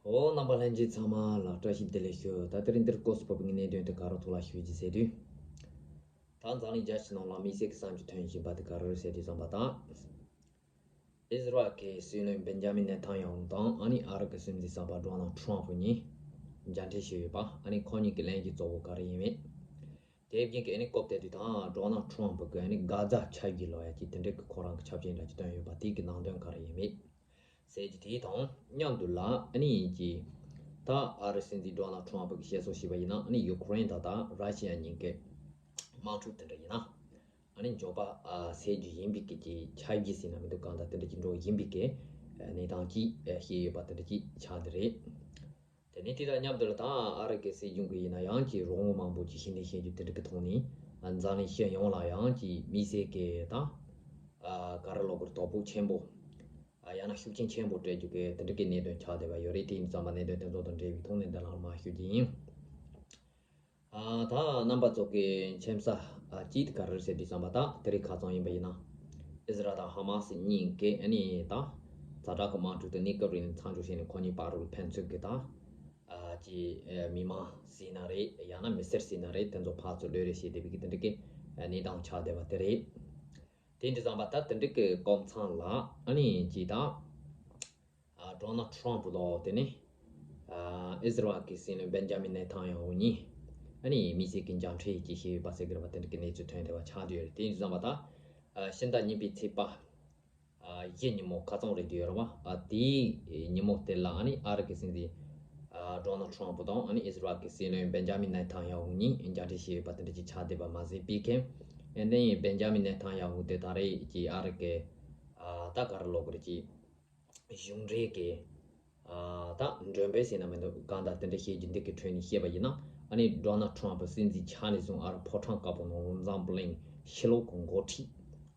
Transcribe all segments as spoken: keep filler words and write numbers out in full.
ཨོ། རྣམ་པ་ལྷན་རྒྱས་ཚང་མ་ལ་བཀྲ་ཤིས་བདེ་ལེགས་ཞུ། ད་དེ་རིང་འདིར་སྐོར་སུ་བབས་པའི་གནད་དོན་དེ་ག་རུ་ཐོག་ལ་ཞུ་རྒྱུ་ཟེར་དུས། ད་འཛམ་གླིང་རྒྱལ་སྤྱི་ནང་ལ་དམིགས་བསལ་གྱི་བསམ་རྒྱུ་ཐོན་བཞིན་པ་དེ་ག་རེ་རེད་ཟེར་དུས་ཙམ་པ་དང་། ཨིས་ར་ཨེལ་གྱི་སྲིད་བློན་བེན་ཇ་མིན་ནེ་ཐན་ཡ་ཧུ་དང་ཨ་ནི་ཨ་རི་གི་སྲིད་འཛིན་གསར་པ་ཌོ་ནལ་ཊམ་ཕུ་གཉིས་མཇལ་འཕྲད་བྱས་ཡོད་པ། ཨ་ནི་ཁོ་གཉིས་ཀྱི་ལན་གྱི་གཙོ་བོ་ག་རེ་ཡིན་མིན། དེ་བཞིན་གྱི་ཨ་ནི་སྐོར་དེ་དུས་དང་ཌོ་ནལ་ཊམ་ཕུ་གི་ཨ་ནི་གྷ་ཛ་ཆར་གྱི་ལོ་ཡ་གྱི་དེ་འདྲའི་གི་ཁོ་རང་གི་ཆབ་ཆེན་འདྲ་གྱི་བཏོན་ཡོད་པ་དེ་གི་ནང་དོན་ག་རེ་ཡིན་མིན། ཟེར་གྱི་དེའི་དང་མཉམ་དུ་ལ་ཨ་ནི་ཡིན་གྱི། ད་ཨ་རི་སྲིད་འཛིན་ཌོ་ནལ་ཊམ་ཕུ་གིས་བཤད་སྲོལ་བྱས་པ་ཡིན་ན། ཨ་ནི་ཡུ་ཁུ་རེན་དང་ད་ར་ཤི་ཡ་གཉིས་ཀའི་དམག་འཁྲུག་དེ་འདྲ་ཡིན་ན། ཨ་ནི་མགྱོགས་པ་ཨ་སེལ་རྒྱུ་ཡིན་པའི་གི་ཀྱི་ཆ་རྒྱུས་ཟེར་ན་མི་འདུག་གང་ལྟར་དེ་འདྲ་ཅིག་འགྲོ་ཡིན་པའི་གི་གནས་སྟངས་ཅིག་བཤད་ཡོད་པ་དེ་འདྲ་ཅིག་ཆགས་འདི་རེད། དེ་ནས་དེ་དང་མཉམ་དུ་ལ་ད་ཨ་རི་གི་སྲིད་གཞུང་གི་ཡིན་ན་ཡང་གི་རོགས་དངུལ་མང་པོ་ཅིག་ཕྱིར་འཐེན་བྱེད་རྒྱུ་དེ་འདྲ་གི་ཐོག་ནས་འཛམ་གླིང་སྤྱི་ཡོངས་ལ་ཡང་གི་དམིགས་བསལ་གི་ད་ཨ་ག་རེ་ལབ་དགོས་རེད། དོ་ཕོག་ཆེན་པོ། ཨ་ཡང་ན་ཤུགས་རྐྱེན་ཆེན་པོ་སྤྲད་རྒྱུ་གི་དེ་འདྲ་གི་གནད་དོན་ཆགས་བསྡད་པ་ཡོད་རེད། དེ་ཡིན་ཙང་པ་གནད་དོན་དེ་ཚོ་དང་འབྲེལ་བའི་ཐོག་ནས་འདི་ལ་མར་ཞུ་རྒྱུ་ཡིན། ཨ་ད་རྣམ་པ་ཚོ་གི་མཁྱེན་གསལ་ཨ་གཅིག་དེ་ག་རེ་རེད་ཟེར་དུས་ཙམ་པ་ད་དེ་རིང་ཁ་སང་ཡིན་པ་ཡིན་ན། ཨིས་ར་ཨེལ་དང་ཧ་མ་སི་གཉིས་ཀས་ཨ་ནི་ད་ཛ་དྲག་གི་དམག་འཁྲུག་དེ་གནས་སྐབས་རིང་ནས་མཚམས་འཇོག་བྱས་ནས་ཁོ་གཉིས་བར་དུ་ཕན་ཚུན་གི་ད་ཨ་ཀྱི་ཨ་མི་མང་ཟེར་ན་རེད། ཡང་ན་མི་སེར་ཟེར་ན་རེད། དེ་ཚོ་ཕར་ཚུར་བློས་རེས་བྱས་བསྡད་པའི་གི་དེ་འདྲ་གི་གནས་སྟངས་ཆགས་བསྡད་པ་དེ་རེད། དེ་འདྲ་ཙམ་པ་ད་དེ་འདྲ་གི་སྐབས་མཚམས་ལ་ཨ་ནི་ཅིག་ད་ཨ་ཌོ་ནལ་ཊམ་ཕུ་ལོ་དེ་ནི་ཨ་ཨིས་ར་ཨེལ་གྱི་སྲིད་བློན་བེན་ཇ་མིན་ནེ་ཐན་ཡ་ཧུ་གཉིས་ཨ་ནི་དམིགས་བསལ་གྱི་མཇལ་འཕྲད་ཅིག་བྱས་ཡོད་པ་ཟེར་གི་རེད་པ། དེ་འདྲ་གི་གནས་ཚུལ་ཐོན་བསྡད་པ་ཆགས་བསྡད་ཡོད་རེད། དེ་འདྲ་ཙམ་པ་ད་ཨ་ཕྱི་ཟླ་གཉིས་པའི་ཚེས་པ་ཨ་བཞི་ཉིན་མོ་ཁ་སང་རེད་འདུག་ཡོད་རེད་པ། ཨ་དེའི་ཉིན་མོ་དེ་ལ་ཨ་ནི་ཨ་རི་གི་སྲིད་འཛིན་ཨ་ཌོ་ནལ་ཊམ་ཕུ་དང་ཨ་ནི་ཨིས་ར་ཨེལ་གྱི་སྲིད་བློན་བེན་ཇ་མིན་ནེ་ཐན་ཡ་ཧུ་གཉིས་མཇལ་འཕྲད་བྱས་ཡོད་པ་དེ་འདྲ་ཅིག་ཆགས་བསྡད་པ་མ་ཟད་པའི་ཁེ། ཨ་ནི་བེན་ཇ་མིན་ནེ་ཐན་ཡ་ཧུ་དེ་ད་རེས་ཀྱི་ཨ་རི་གི་ཨ་ད་ག་རེ་ལབ་དགོས་རེད། ཀྱི་གཞུང་འབྲེལ་གྱི་ཨ་ད་མགྲོན་དཔོན་ཟེར་ན་མི་འདུག་གང་ལྟར་དེ་འདྲ་བཤད་རྒྱུ་འདི་གི་ཁྲོད་ནས་བཤད་པ་ཡིན་ན། ཨ་ནི་ཌོ་ནལ་ཊམ་ཕུ་སྲིད་འཛིན་ཆགས་ནས་བཟུང་ཨ་རི་ཕོ་བྲང་དཀར་པོ་ནང་ལ་འཛམ་བུ་གླིང་ཕྱི་ལོགས་ཀྱི་འགོ་ཁྲིད་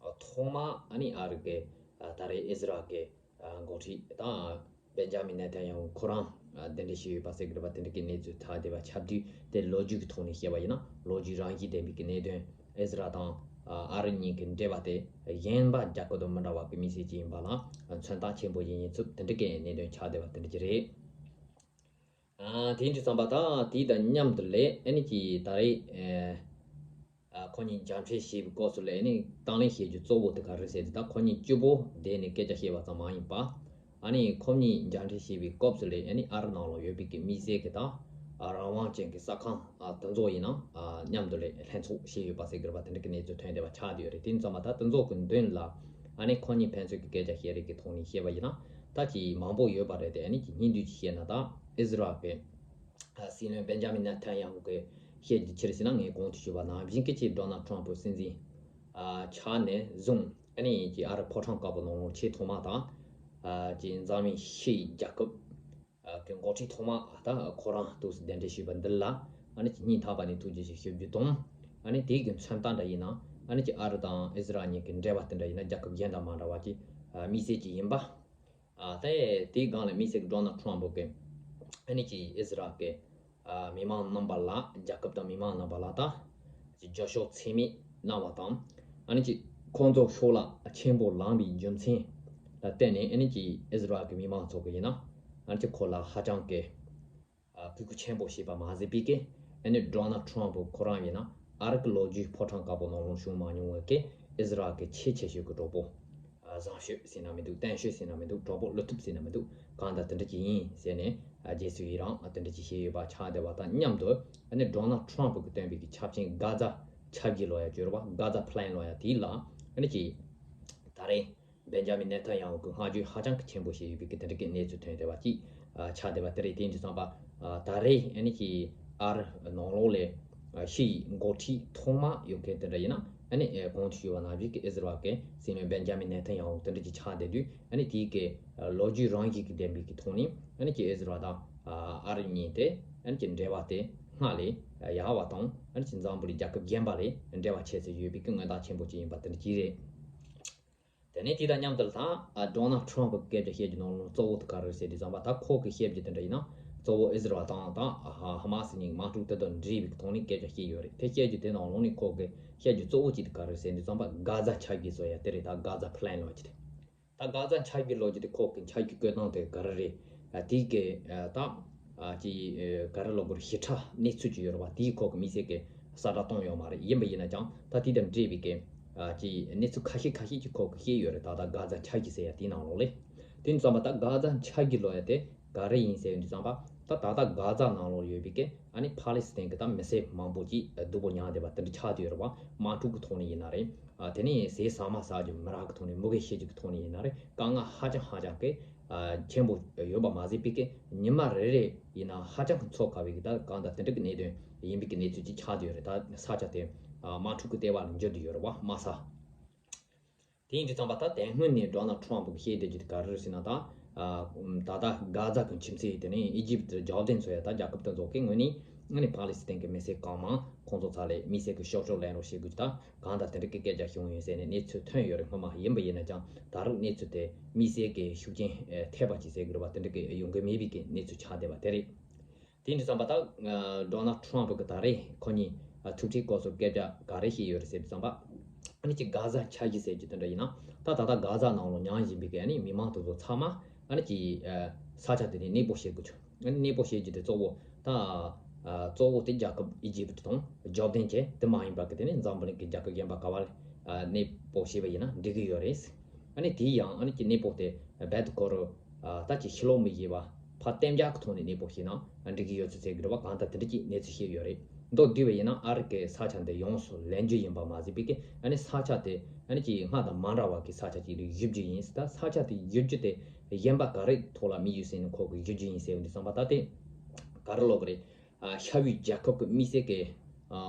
ཨ་ཐོག་མ་ཨ་ནི་ཨ་རི་གི་ཨ་ད་རེས་ཨིས་ར་ཨེལ་གྱི་ཨ་འགོ་ཁྲིད་དང་བེན་ཇ་མིན་ནེ་ཐན་ཡ་ཧུ་ཁོ་རང་ཨ་གདན་འདྲེན་བྱས་ཡོད་པ་ཟེར་གི་རེད་པ། དེ་འདྲ་གི་གནས་ཚུལ་ཐག་བསྡད་པ་ཆགས་དུས་དེ་ལོ་རྒྱུས་ཀྱི་ཐོག་ནས་བཤད་པ་ཡིན་ན་ལོ་རྒྱུས་རང་བཞིན་ལྡན་པའི་གི་གནད་དོན། ཨིས་ར་ཨེལ་དང་ཨ་རི་གཉིས་ཀྱི་འབྲེལ་བ་དེ་གཞན་པ་རྒྱལ་ཁབ་དང་མི་འདྲ་བ་གི་དམིགས་བསལ་ཅིག་ཡིན་པ་ལ་མཚོན་རྟགས་ཆེན་པོ་ཞིག་ཡིན་ཚུལ་དེ་འདྲ་གི་གནད་དོན་ཆགས་བསྡད་པ་དེ་འདྲ་ཅིག་རེད། ཨ་དེ་འདྲ་ཙམ་པ་ད་དེ་དང་མཉམ་དུ་ལས་ཨ་ནི་ཀྱི་ད་རེས་ཨ་ཁོ་གཉིས་མཇལ་འཕྲད་བྱས་པའི་སྐབས་སུ་ལས་ཨ་ནི་དང་ལེན་བྱེད་རྒྱུ་གཙོ་བོ་དེ་ག་རེ་ཟེར་དུས་ད་ཁོ་གཉིས་གཅིག་པོ་བསྡད་ནས་སྐད་ཆ་བཤད་པ་ཙམ་མ་ཡིན་པ། ཨ་ནི་ཁོ་གཉིས་མཇལ་འཕྲད་བྱས་པའི་སྐབས་སུ་ལས་ཨ་ནི་ཨ་རི་ནང་ལ་ཡོད་པའི་གི་དམིགས་བསལ་གི་ད་ཨ་རང་དབང་ཅན་གི་གསར་ཁང་ཨ་དེ་ཚོ་ཡིན་ན་ཨ་མཉམ་དུ་ལས་ལྷན་ཚོགས་བྱས་ཡོད་པ་ཟེར་གི་རེད་པ། དེ་འདྲ་གི་གནས་ཚུལ་ཐོན་བསྡད་པ་ཆགས་བསྡད་ཡོད་རེད། དེ་ཙམ་པ་ད་དེ་ཚོ་གི་མདུན་ལ་ཨ་ནི་ཁོ་གཉིས་ཕན་ཚུན་གི་སྐད་ཆ་བཤད་རེས་གི་ཐོག་ནས་བཤད་པ་ཡིན་ན་ད་ཅིག་མང་པོ་ཡོད་པ་རེད་དེ། ཨ་ནི་ཅིག་སྙིང་བསྡུས་ཅིག་བཤད་ན་ད་ཨིས་ར་ཨེལ་གི་ཨ་སྲིད་བློན་བེན་ཇ་མིན་ནེ་ཐན་ཡ་ཧུ་གི་བཤད་རྒྱུ་ཕྱིར་ཟེར་ན། ངས་གོང་དུ་ཞུས་པ་ནང་བཞིན་གི་ཅིག་ཌོ་ནལ་ཊམ་ཕུ་སྲིད་འཛིན་ཨ་ཆགས་ནས་བཟུང་ཨ་ནི་ཀྱི་ཨ་རི་ཕོ་བྲང་དཀར་པོ་ནང་ལོགས་ཆེས་ཐོག་མ་དང་ཨ་ཀྱི་འཛམ་གླིང་ཕྱིའི་རྒྱལ་ཁབ་ཨ་གི་འགོ་ཁྲིད་ཐོག་མ་ཨ་ད་ཁོ་རང་འདུག་སེ་གདན་འདྲེན་ཞུས་པ་འདི་ལ་ཨ་ནི་ཀྱི་སྙིང་ཐག་པ་ནས་ཐུགས་རྗེ་ཆེ་ཞུ་རྒྱུ་དང་། ཨ་ནི་དེའི་གི་མཚོན་རྟགས་འདྲ་ཡིན་ན་ཨ་ནི་ཀྱི་ཨ་རི་དང་ཨིས་ར་ཨེལ་གཉིས་ཀྱི་འབྲེལ་བ་དེ་འདྲ་ཡིན་ན་རྒྱལ་ཁབ་གཞན་དང་མ་འདྲ་བ་ཀྱི་ཨ་དམིགས་བསལ་ཅིག་ཡིན་པ། ཨ་ད་དེའི་སྒང་ལ་དམིགས་བསལ་གྱི་ཌོ་ནལ་ཊམ་ཕུ་གིས་ཨ་ནི་ཀྱི་ཨིས་ར་ཨེལ་གྱི་ཨ་མི་མང་རྣམ་པ་ལ་རྒྱལ་ཁབ་དང་མི་མང་རྣམ་པ་ལ་ད་ཀྱི་རྒྱབ་སྐྱོར་ཚད་མེད་གནང་བ་དང་། ཨ་ནི་ཀྱི་ཁོང་ཚོ་ཕྱོགས་ལ་ཆེན་པོ་ལངས་པའི་རྒྱུ་མཚན་ལ་བརྟེན་ནས་ཨ་ནི་ཀྱི་ཨིས་ར་ཨེལ་གྱི་མི་མང་ཚོ་གི་ཡིན་ན་ཨ་ནི་ཀྱི་ཁོ་ལ་ཧ་ཅང་གི་ཨ་གུས་བཀུར་ཆེན་པོ་བྱས་པ་མ་ཟད་པའི་གི་ཨ་ནི་ཌོ་ནལ་ཊམ་ཕུ་ཁོ་རང་ཡིན་ན་ཨ་རི་གི་ལོ་རྒྱུས་ཕོ་བྲང་དཀར་པོ་ནང་ལོགས་བྱུང་མ་མྱོང་བའི་གི་ཨིས་ར་ཨེལ་གྱི་ཆེས་ཆེ་ཤོས་ཀྱི་གྲོགས་པོ། ཨ་བཟང་ཤོས་ཟེར་ན་མི་འདུག་བརྟན་ཤོས་ཟེར་ན་མི་འདུག་གྲོགས་པོ་བློ་ཐུབ་ཟེར་ན་མི་འདུག་གང་ལྟར་དེ་འདྲ་ཅིག་ཡིན་ཟེར་ནས་ཨ་རྗེས་སུ་ཡི་རང་ཨ་དེ་འདྲ་ཅིག་བྱས་ཡོད་པ་ཆགས་བསྡད་པ་དང་མཉམ་དུ་ཨ་ནི་ཌོ་ནལ་ཊམ་ཕུ་གིས་བཏོན་པའི་གི་ཆབ་ཆེན་གྷ་ཛ་ཆར་གྱི་ལོ་ཡ་བརྗོད་རོགས་པ་གྷ་ཛ་པི་ལན་ལོ་ཡ་དེ་ལ་ཨ་ནི་ཀྱི་ད་རེས་བེན་ཇ་མིན་ནེ་ཐན་ཡ་ཧུ་གིས་བསྔགས་བརྗོད་ཧ་ཅང་གི་ཆེན་པོ་བྱས་ཡོད་པའི་གི་དེ་འདྲ་གི་གནས་ཚུལ་ཐོན་བསྡད་པ་ཅིག་ཨ་ཆགས་བསྡད་པ་དེ་རེད། དེ་ཡིན་དུས་ཙམ་པ་ཨ་ད་རེས་ཨ་ནི་ཀྱི་ཨ་རི་ནང་ལོགས་ལས་ཨ་ཕྱིའི་འགོ་ཁྲིད་ཐོག་མ་ཡོད་མཁན་དེ་འདྲ་ཡིན་ན་ཨ་ནི་ཨེ་གོང་དུ་ཞུས་པ་ནང་བཞིན་གྱི་ཨིས་ར་ཨེལ་གྱི་སྲིད་བློན་བེན་ཇ་མིན་ནེ་ཐན་ཡ་ཧུ་དེ་འདྲ་ཅིག་ཆགས་བསྡད་དུས་ཨ་ནི་དེའི་གི་ཨ་ལོ་རྒྱུས་རང་བཞིན་གྱི་ལྡན་པའི་གི་ཐོག་ནས་ཨ་ནི་ཀྱི་ཨིས་ར་ཨེལ་དང་ཨ་ཨ་རི་གཉིས་དེ་ཨ་ནི་ཀྱི་འབྲེལ་བ་དེ་སྔར་ལས་ཡག་པ་དང་ཨ་ནི་ཀྱི་འཛམ་བུ་གླིང་རྒྱལ་ཁབ་གཞན་པ་ལས་འབྲེལ་བ་ཆེ་ཙམ་ཡོད་པའི་གི་མངོན་རྟགས་ཆེན་པོ་ཅིག་ཡིན་པ་དེ་འདྲ་ཅིག་རེད། དེ་ནས་དེ་དང་མཉམ་དུ་ད་ཨ་ཌོ་ནལ་ཊམ་ཕུ་གི་སྐད་ཆ་བཤད་རྒྱུ་ནང་ལོགས་གཙོ་བོ་དེ་ག་རེ་རེད་ཟེར་དུས་ཙམ་པ་ད་ཁོ་གི་བཤད་རྒྱུ་དེ་འདྲ་ཡིན་ན་གཙོ་བོ་ཨིས་ར་ཨེལ་དང་ད་ཧ་མ་སི་གཉིས་དམག་འཁྲུག་དེ་དང་འབྲེལ་བའི་ཐོག་ནས་སྐད་ཆ་བཤད་ཡོད་རེད། དེ་བཤད་རྒྱུ་དེ་ནང་ལོགས་ནས་ཁོ་གི་བཤད་རྒྱུ་གཙོ་བོ་གཅིག་དེ་ག་རེ་རེད་ཟེར་དུས་ཙམ་པ་གྷ་ཛ་ཆར་གྱི་བཟོ་ཡ་དེ་རེད། ད་གྷ་ཛ་པི་ལན་ལབ་ཀྱི་དེ། ད་གྷ་ཛ་ཆར་གྱི་ལབ་ཀྱི་དེ་ཁོ་གི་ཆར་གྱི་བཀོད་སྟངས་དེ་ག་རེ་རེད། ཨ་དེའི་གི་ཨ་ད་ཨ་ཅི་ཨ་ག་རེ་ལབ་དགོས་རེད། ཞིབ་ཕྲ་གནས་ཚུལ་ཅིག་ཡོད་རེད་བ། དེའི་སྐོར་གི་དམིགས་བསལ་གི་གསལ་བསྒྲགས་བཏང་ཡོད་མ་རེད། ཡིན་པ་ཡིན་ན་ཀྱང་ད་དེ་དང་འབྲེལ་བའི་གི་ཨ་ཅི་གནས་ཚུལ་ཁ་ཤས་ཁ་ཤས་ཀྱི་སྐོར་གི་བཤད་ཡོད་རེད། ད་ལྟ་གྷ་ཛ་འཆར་གཞི་ཟེར་ཡ་དེའི་ནང་ལོགས་ལས། དེ་ཡིན་ཙང་པ་ད་གྷ་ཛ་འཆར་གཞི་ལབ་ཡ་དེ་ག་རེ་ཡིན་ཟེར་ཡོང་དུས་ཙང་པ། ད་ད་ལྟ་གྷ་ཛ་ནང་ལོགས་ཡོད་པའི་གི་ཨ་ནི་ཕཱ་ལེ་སི་ཐན་གི་ད་མི་སེར་མང་པོ་ཅིག་སྡུག་པོ་མྱངས་བསྡད་པ་དེ་འདྲ་ཆགས་བསྡད་ཡོད་རེད་བ། དམག་འཁྲུག་གི་ཐོག་ནས་ཡིན་ན་རེད། ཨ་དེ་ནས་ཟས་ཟ་མ་ཟ་རྒྱུ་མི་རག་གི་ཐོག་ནས། མུ་གེ་ཤི་རྒྱུ་གི་ཐོག་ནས་ཡིན་ན་རེད། དཀའ་ངལ་ཧ་ཅང་ཧ་ཅང་གི་ཨ་ཆེན་པོ་ཡོད་པ་མ་ཟད་པའི་གི་ཉི་མ་རེ་རེ་ཡིན་ན་ཧ་ཅང་གི་འཚོ་དཀའ་བའི་གི་ད་གང་ལྟར་དེ་འདྲ་གི་གནད་དོན་ཡིན་པའི་གི་གནས་ཚུལ་ཅིག་ཆགས་བསྡད་ཡོད་རེད། ད་ས་ཆ་དེ་ཨ་དམག་འཁྲུག་གི་ལྟེ་བ་ལ་འགྱུར་བསྡད་ཡོད་རེད་བ། དམག་ས། དེ་ཡིན་དུས་ཙམ་པ་ད་དེ་སྔོན་ནས་ཌོ་ནལ་ཊམ་ཕུ་གིས་བཤད་བསྡད་རྒྱུ་དེ་ག་རེ་རེད་ཟེར་ན། ད་ཨ་ད་ལྟ་གྷ་ཛ་གི་ཁྱིམ་མཚེས་དེ་ནས་ཨི་ཇིབ་དང་ཇོར་ཌན་ཚོ་ཡ་ད་རྒྱལ་ཁབ་དེ་ཚོ་གི་ངོས་ནས་ཨ་ནི་ཕཱ་ལེ་སི་ཐན་གི་མི་སེར་གང་མང་ཁོང་ཚོ་ཚ་ལས་དམིགས་བསལ་གི་ཤོག་ཆོག་ལེན་རོགས་བྱེད་དགོས་ཀྱི་ད་གང་ལྟར་དེ་འདྲ་གི་སྐད་ཆ་བྱུང་ཡོད་ཟེར་ནས་གནས་ཚུལ་ཐོན་ཡོད་རེད་སྔོན་མ། ཡིན་པ་ཡིན་ན་ཀྱང་ད་རུང་གནས་ཚུལ་དེ་དམིགས་བསལ་གི་ཤུགས་རྐྱེན་ཨེ་ཐེབས་པ་ཅིག་ཟེར་དགོས་རེད་བ། དེ་འདྲ་གི་ཡོང་གི་མེད་པའི་གི་གནས་ཚུལ་ཆགས་བསྡད་པ་དེ་རེད། དེ་ཡིན་དུས་ཙམ་པ་ད་ཨ་ཌོ་ནལ་ཊམ་ཕུ་གི་ད་རེས་ཁོ་གཉིས་ཨ་ཐུག་འཕྲད་སྐབས་སུ་སྐད་ཆ་ག་རེ་བཤད་ཡོད་རེད་ཟེར་དུས་ཙམ་པ། ཨ་ནི་ཅིག་གྷ་ཛ་འཆར་གཞི་ཟེར་རྒྱུ་དེ་འདྲ་ཡིན་ན། ད་ད་ལྟ་གྷ་ཛ་ནང་ལ་མྱངས་བཞིན་པའི་གི་ཨ་ནི་མི་མང་དེ་ཚོ་ཚང་མ་ཨ་ནི་ཅིག་ཨ་ས་ཆ་དེ་ནས་གནས་སྤོ་བྱེད་དགོས་བྱུང་། ཨ་ནི་གནས་སྤོ་བྱེད་རྒྱུ་དེ་གཙོ་བོ་ད་ཨ་གཙོ་བོ་དེ་རྒྱལ་ཁབ་ཨི་ཇིབ་དང་ཇོར་ཌན་བཅས། དེ་མ་ཡིན་པ་གི་དེ་ནས་འཛམ་བུ་གླིང་གི་རྒྱལ་ཁབ་གཞན་པ་ག་བ་ལ་ཨ་གནས་སྤོ་བྱས་པ་ཡིན་ན་འགྲིག་གི་ཡོད་རེད། ཨ་ནི་དེ་ཡང་ཨ་ནི་ཅིག་གནས་སྤོ་དེ་རྦད་དེ་ཁོ་རང་ཨ་ད་ཅིག་ཕྱི་ལོགས་མི་བྱེད་པ་ཕར་གཏན་འཇགས་ཀྱི་ཐོག་ནས་གནས་སྤོ་བྱས་ན་འགྲིག་གི་ཡོད་ཚུལ་ཟེར་གི་རེད་བ། གང་ལྟར་དེ་འདྲ་ཅིག་གནས་ཚུལ་བཤད་ཡོད་རེད། མདོར་བསྡུས་པ་ཡིན་ན་ཨ་རི་གི་ས་ཆ་འདི་ཡོངས་སུ་ལེན་རྒྱུ་ཡིན་པ་མ་ཟད་པའི་གི་ཨ་ནི་ས་ཆ་དེ་ཨ་ནི་ཅིག་སྔར་དང་མ་འདྲ་བ་གི་ས་ཆ་ཅིག་ལ་བསྒྱུར་རྒྱུ་ཡིན། ད་ས་ཆ་དེ་བསྒྱུར་རྒྱུ་དེ་གཞན་པ་ག་རེ་ཐོག་ལ་དམིགས་ཡུལ་ཟིན་ནས་ཁོ་གི་བསྒྱུར་རྒྱུ་ཡིན་ཟེར་བ་འདི་ཙམ་པ་ད་དེ་ག་རེ་ལབ་གི་རེད། ཨ་ཤར་བའི་རྒྱལ་ཁབ་ཀྱི་དམིགས་བསལ་གྱི་ཨ་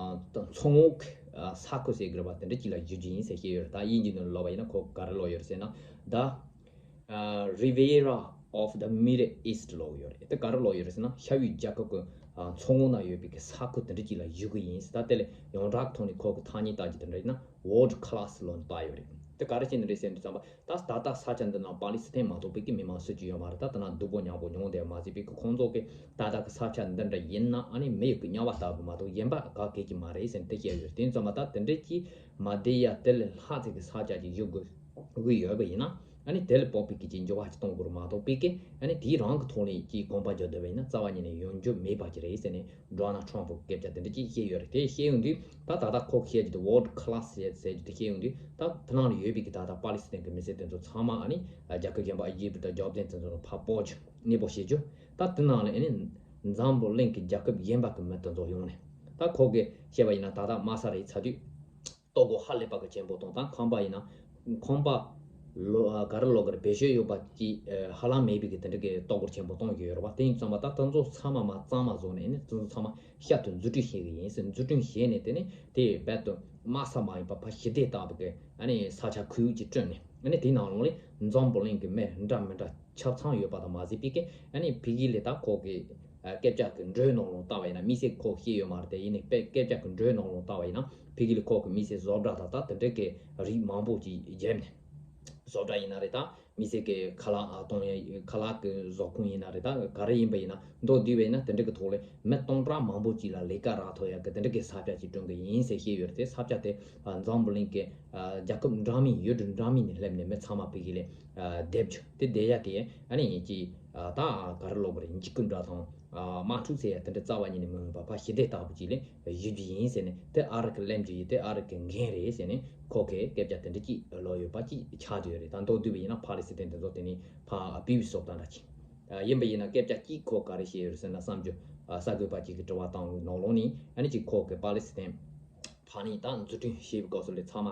མཚོ་སྔོན་གྱི་ཨ་ས་ཁུལ་ཟེར་གྱི་རེད་པ། དེ་འདྲ་ཅིག་ལ་བསྒྱུར་རྒྱུ་ཡིན་ཟེར་བཤད་ཡོད་རེད། ད་དབྱིན་ཇི་ནང་ལབ་པ་ཡིན་ན་ཁོ་ག་རེ་ལབ་ཡོད་རེད་ཟེར་ན། The ཨ་Riviera of the Middle East ལབ་ཡོད་རེད། དེ་ག་རེ་ལབ་ཡོད་རེད་ཟེར་ན། ཤར་བའི་རྒྱལ་ཁབ་ཀྱི་ཨ་མཚོ་སྔོན་ན་ཡོད་པའི་གི་ས་ཁུལ་དེ་འདྲ་ཅིག་ལ་བསྒྱུར་གྱི་ཡིན་ཟེར། ད་དེ་ལས་ཡོངས་གྲགས་ཐོག་ནས་ཁོ་གི་ཐ་སྙད་བཏགས་རྒྱུ་དེ་འདྲ་ཡིན་ན་World Class ལབ་ནས་བཏགས་ཡོད་རེད། དེ་ག་རེ་བྱས་ནས་རེད་ཟེར་དུས་ཙམ་པ། ད་ད་ལྟ་ས་ཆ་འདི་ནང་པ་ལི་སི་ཐན་མ་གཏོགས་པའི་གི་མི་མང་སུ་གཅིག་ཡོད་མ་རེད། ད་དེ་ན་སྡུག་པོ་མྱངས་པོ་མྱོང་བསྡད་མ་ཟད་པའི་གི་ཁོང་ཚོ་གི་ད་ལྟ་གི་ས་ཆ་འདི་འདྲ་ཡིན་ན་ཨ་ནི་མི་ཡི་གི་དམྱལ་བ་ལྟ་བུ་མ་གཏོགས་གཞན་པ་ག་གེ་ཅིག་མ་རེད་ཟེར་ནས་དེ་བཤད་ཡོད་རེད། དེ་ཙམ་པ་ད་དེ་འདྲ་ཅིག་མ་བསྡད་ཡ་དེ་ལས་ལྷག་ཙམ་གི་ས་ཆ་ཅིག་བཞུགས་དགོས་དགོས་ཡོད་པ་ཡིན་ན་ཨ་ནི་དེ་ལ་དཔག་པའི་གི་ཅིག་འགྱུར་བ་ཅིག་གཏོང་དགོས་རེད་མ་གཏོགས་པའི་གི་ཨ་ནི་དེའི་རང་གི་ཐོག་ནས་ཅིག་གོམ་པ་རྒྱག་བསྡད་པ་ཡིན་ན་རྩ་བ་ཉིད་ནས་ཡོང་རྒྱུ་མེད་པ་ཅིག་རེད་ཟེར་ནས། ཌོ་ནལ་ཊམ་ཕུ་སྐད་ཆ་དེ་འདྲ་ཅིག་བཤད་ཡོད་རེད། དེ་བཤད་ཡོང་དུས་ད་ད་ལྟ་ཁོ་བཤད་རྒྱུ་དེ་World Class ཟེར་ཟེར་རྒྱུ་དེ་བཤད་ཡོང་དུས། ད་དེ་ནང་ལ་ཡོད་པའི་གི་ད་ལྟ་པ་ལི་སི་ཐན་གི་མི་སེར་དེ་ཚོ་ཚང་མ་ཨ་ནི་རྒྱལ་ཁབ་གཞན་པ་ཨི་ཇིབ་དང་ཇོར་ཌན་དེ་ཚོ་ལ་ཕར་སྤོ་རྒྱུ་གནས་སྤོ་བྱེད་རྒྱུ། ད་དེ་ནང་ལ་ཨ་ནི་འཛམ་བུ་གླིང་གི་རྒྱལ་ཁབ་གཞན་པ་གི་མི་དེ་ཚོ་ཡོང་ནས་ད་ཁོ་གི་བཤད་པ་ཡིན་ན་ད་ལྟ་དམའ་ས་རེད་ཚ་དུས། ལྟོ་གོས་ཧ་ལས་པ་གི་ཆེན་པོ་དང་ད་ཁང་པ་ཡིན་ན་ཁང་པ་ལོ་ཨ་ག་རེ་ལབ་དགོས་རེད། བེད་སྤྱོད་ཡོད་པ་ཅིག་ཨ་ཧ་ལམ་མེད་པའི་གི་དེ་འདྲ་གི་ལྟོ་གོས་ཆེན་པོ་གཏོང་གི་ཡོད་རེད་བ། དེ་ཡིན་ཙང་མ་ད་དེ་ཚོ་ཚང་མ་མ་གཙང་མ་བཟོ་ནས་ནི་དེ་ཚོ་ཚང་མ་ཤར་དུ་འཛུགས་སྐྲུན་བྱེད་གི་ཡིན་ཟེར། འཛུགས་སྐྲུན་བྱས་ནས་དེ་ནི་དེ་རྦད་དུ་དམའ་ས་མ་ཡིན་པ་ཕར་ཞི་བདེ་ལྟ་བུ་གི་ཨ་ནི་ས་ཆ་ཁུལ་ཅིག་བསྐྲུན་ནས་ཨ་ནི་དེའི་ནང་ལོགས་ནས་འཛམ་བུ་གླིང་གི་མི་འདྲ་མི་འདྲ་ཆ་ཚང་ཡོད་པ་དང་མ་ཟད་པའི་གི་ཨ་ནི་ཕ་གི་ལ་ད་ཁོ་གི་ཨ་སྐད་ཆ་གི་འགྲོས་ནང་ལོགས་བལྟ་བ་ཡིན་ན། དམིགས་བསལ་ཁོ་བཤད་ཡོད་མ་རེད་དེ། ཡིན་ནའི་དཔེ་སྐད་ཆ་གི་འགྲོས་ནང་ལོགས་བལྟ་བ་ཡིན་ན་ཕ་གི་ལ་ཁོ་གི་དམིགས་བསལ་བཟོ་གྲྭ་དང་ད་དེ་འདྲ་གི་རིགས་མང་པོ་ཅིག་བརྒྱབ་ནས། བཟོ་གྲྭ་ཡིན་ན་རེད། ད་དམིགས་བསལ་གི་ཁ་ལག་གཏོང་ཡ་ཁ་ལག་གི་བཟོ་ཁང་ཡིན་ན་རེད། ད་ག་རེ་ཡིན་པ་ཡིན་ན་མདོར་བསྡུས་པ་ཡིན་ན་དེ་འདྲ་གི་ཐོག་ལ་མི་སྟོང་ཕྲག་མང་པོ་ཅིག་ལ་ལས་ཀ་རག་ཐུབ་ཡ་གི་དེ་འདྲ་གི་ས་ཆ་ཅིག་བསྐྲུན་གི་ཡིན་ཟེར་བཤད་ཡོད་རེད་དེ། ས་ཆ་དེ་འཛམ་བུ་གླིང་གི་རྒྱལ་ཁབ་འདྲ་མིན་ཡུལ་གྲུ་འདྲ་མིན་ནས་སླེབས་ནས་མི་ཚང་མ་ཕ་གི་ལ་བསྡད་རྒྱུ་དེ་བསྡད་ཡ་དེ་ཨ་ནི་ཅིག་ད་ག་རེ་ལབ་དགོས་རེད། འཇིགས་སྐུལ་འདྲ་དང་དམག་འཁྲུག་ཟེར་ཡ་དེ་འདྲ་རྩ་བ་ཉིད་ནས་མི་འོས་པ་ཕར་ཞི་བདེ་ལྟ་བུ་ཅིག་ལ་བསྒྱུར་རྒྱུ་ཡིན་ཟེར་ནས། དེ་ཨ་རི་གི་ལེན་རྒྱུ་ཡིན། དེ་ཨ་རི་གི་འགན་རེད་ཟེར་ནས་ཁོ་གིས་སྐད་ཆ་དེ་འདྲ་ཅིག་ལབ་ཡོད་པ་ཅིག་ཆགས་བསྡད་ཡོད་རེད། ད་མདོར་བསྡུས་པ་ཡིན་ན་ཕ་ལི་སི་ཐན་དེ་ཚོ་དེ་ནི་ཕར་སྤེལ་བའི་བཟོ་ལྟ་འདྲ་ཅིག་ཡིན་པ་ཡིན་ན། སྐད་ཆ་གཅིག་ཁོ་ག་རེ་བཤད་ཡོད་རེད་ཟེར་ན། བསམ་རྒྱུ་གསར་འགོད་པ་གཅིག་གིས་དྲི་བ་བཏང་བའི་ནང་ལོགས་ནས་ཨ་ནི་ཅིག་ཁོ་གིས་པ་ལི་སི་ཐན་ཕར་ནས་ད་འཛུགས་སྐྲུན་བྱེད་པའི་སྐབས་སུ་ལས་ཚང་མ་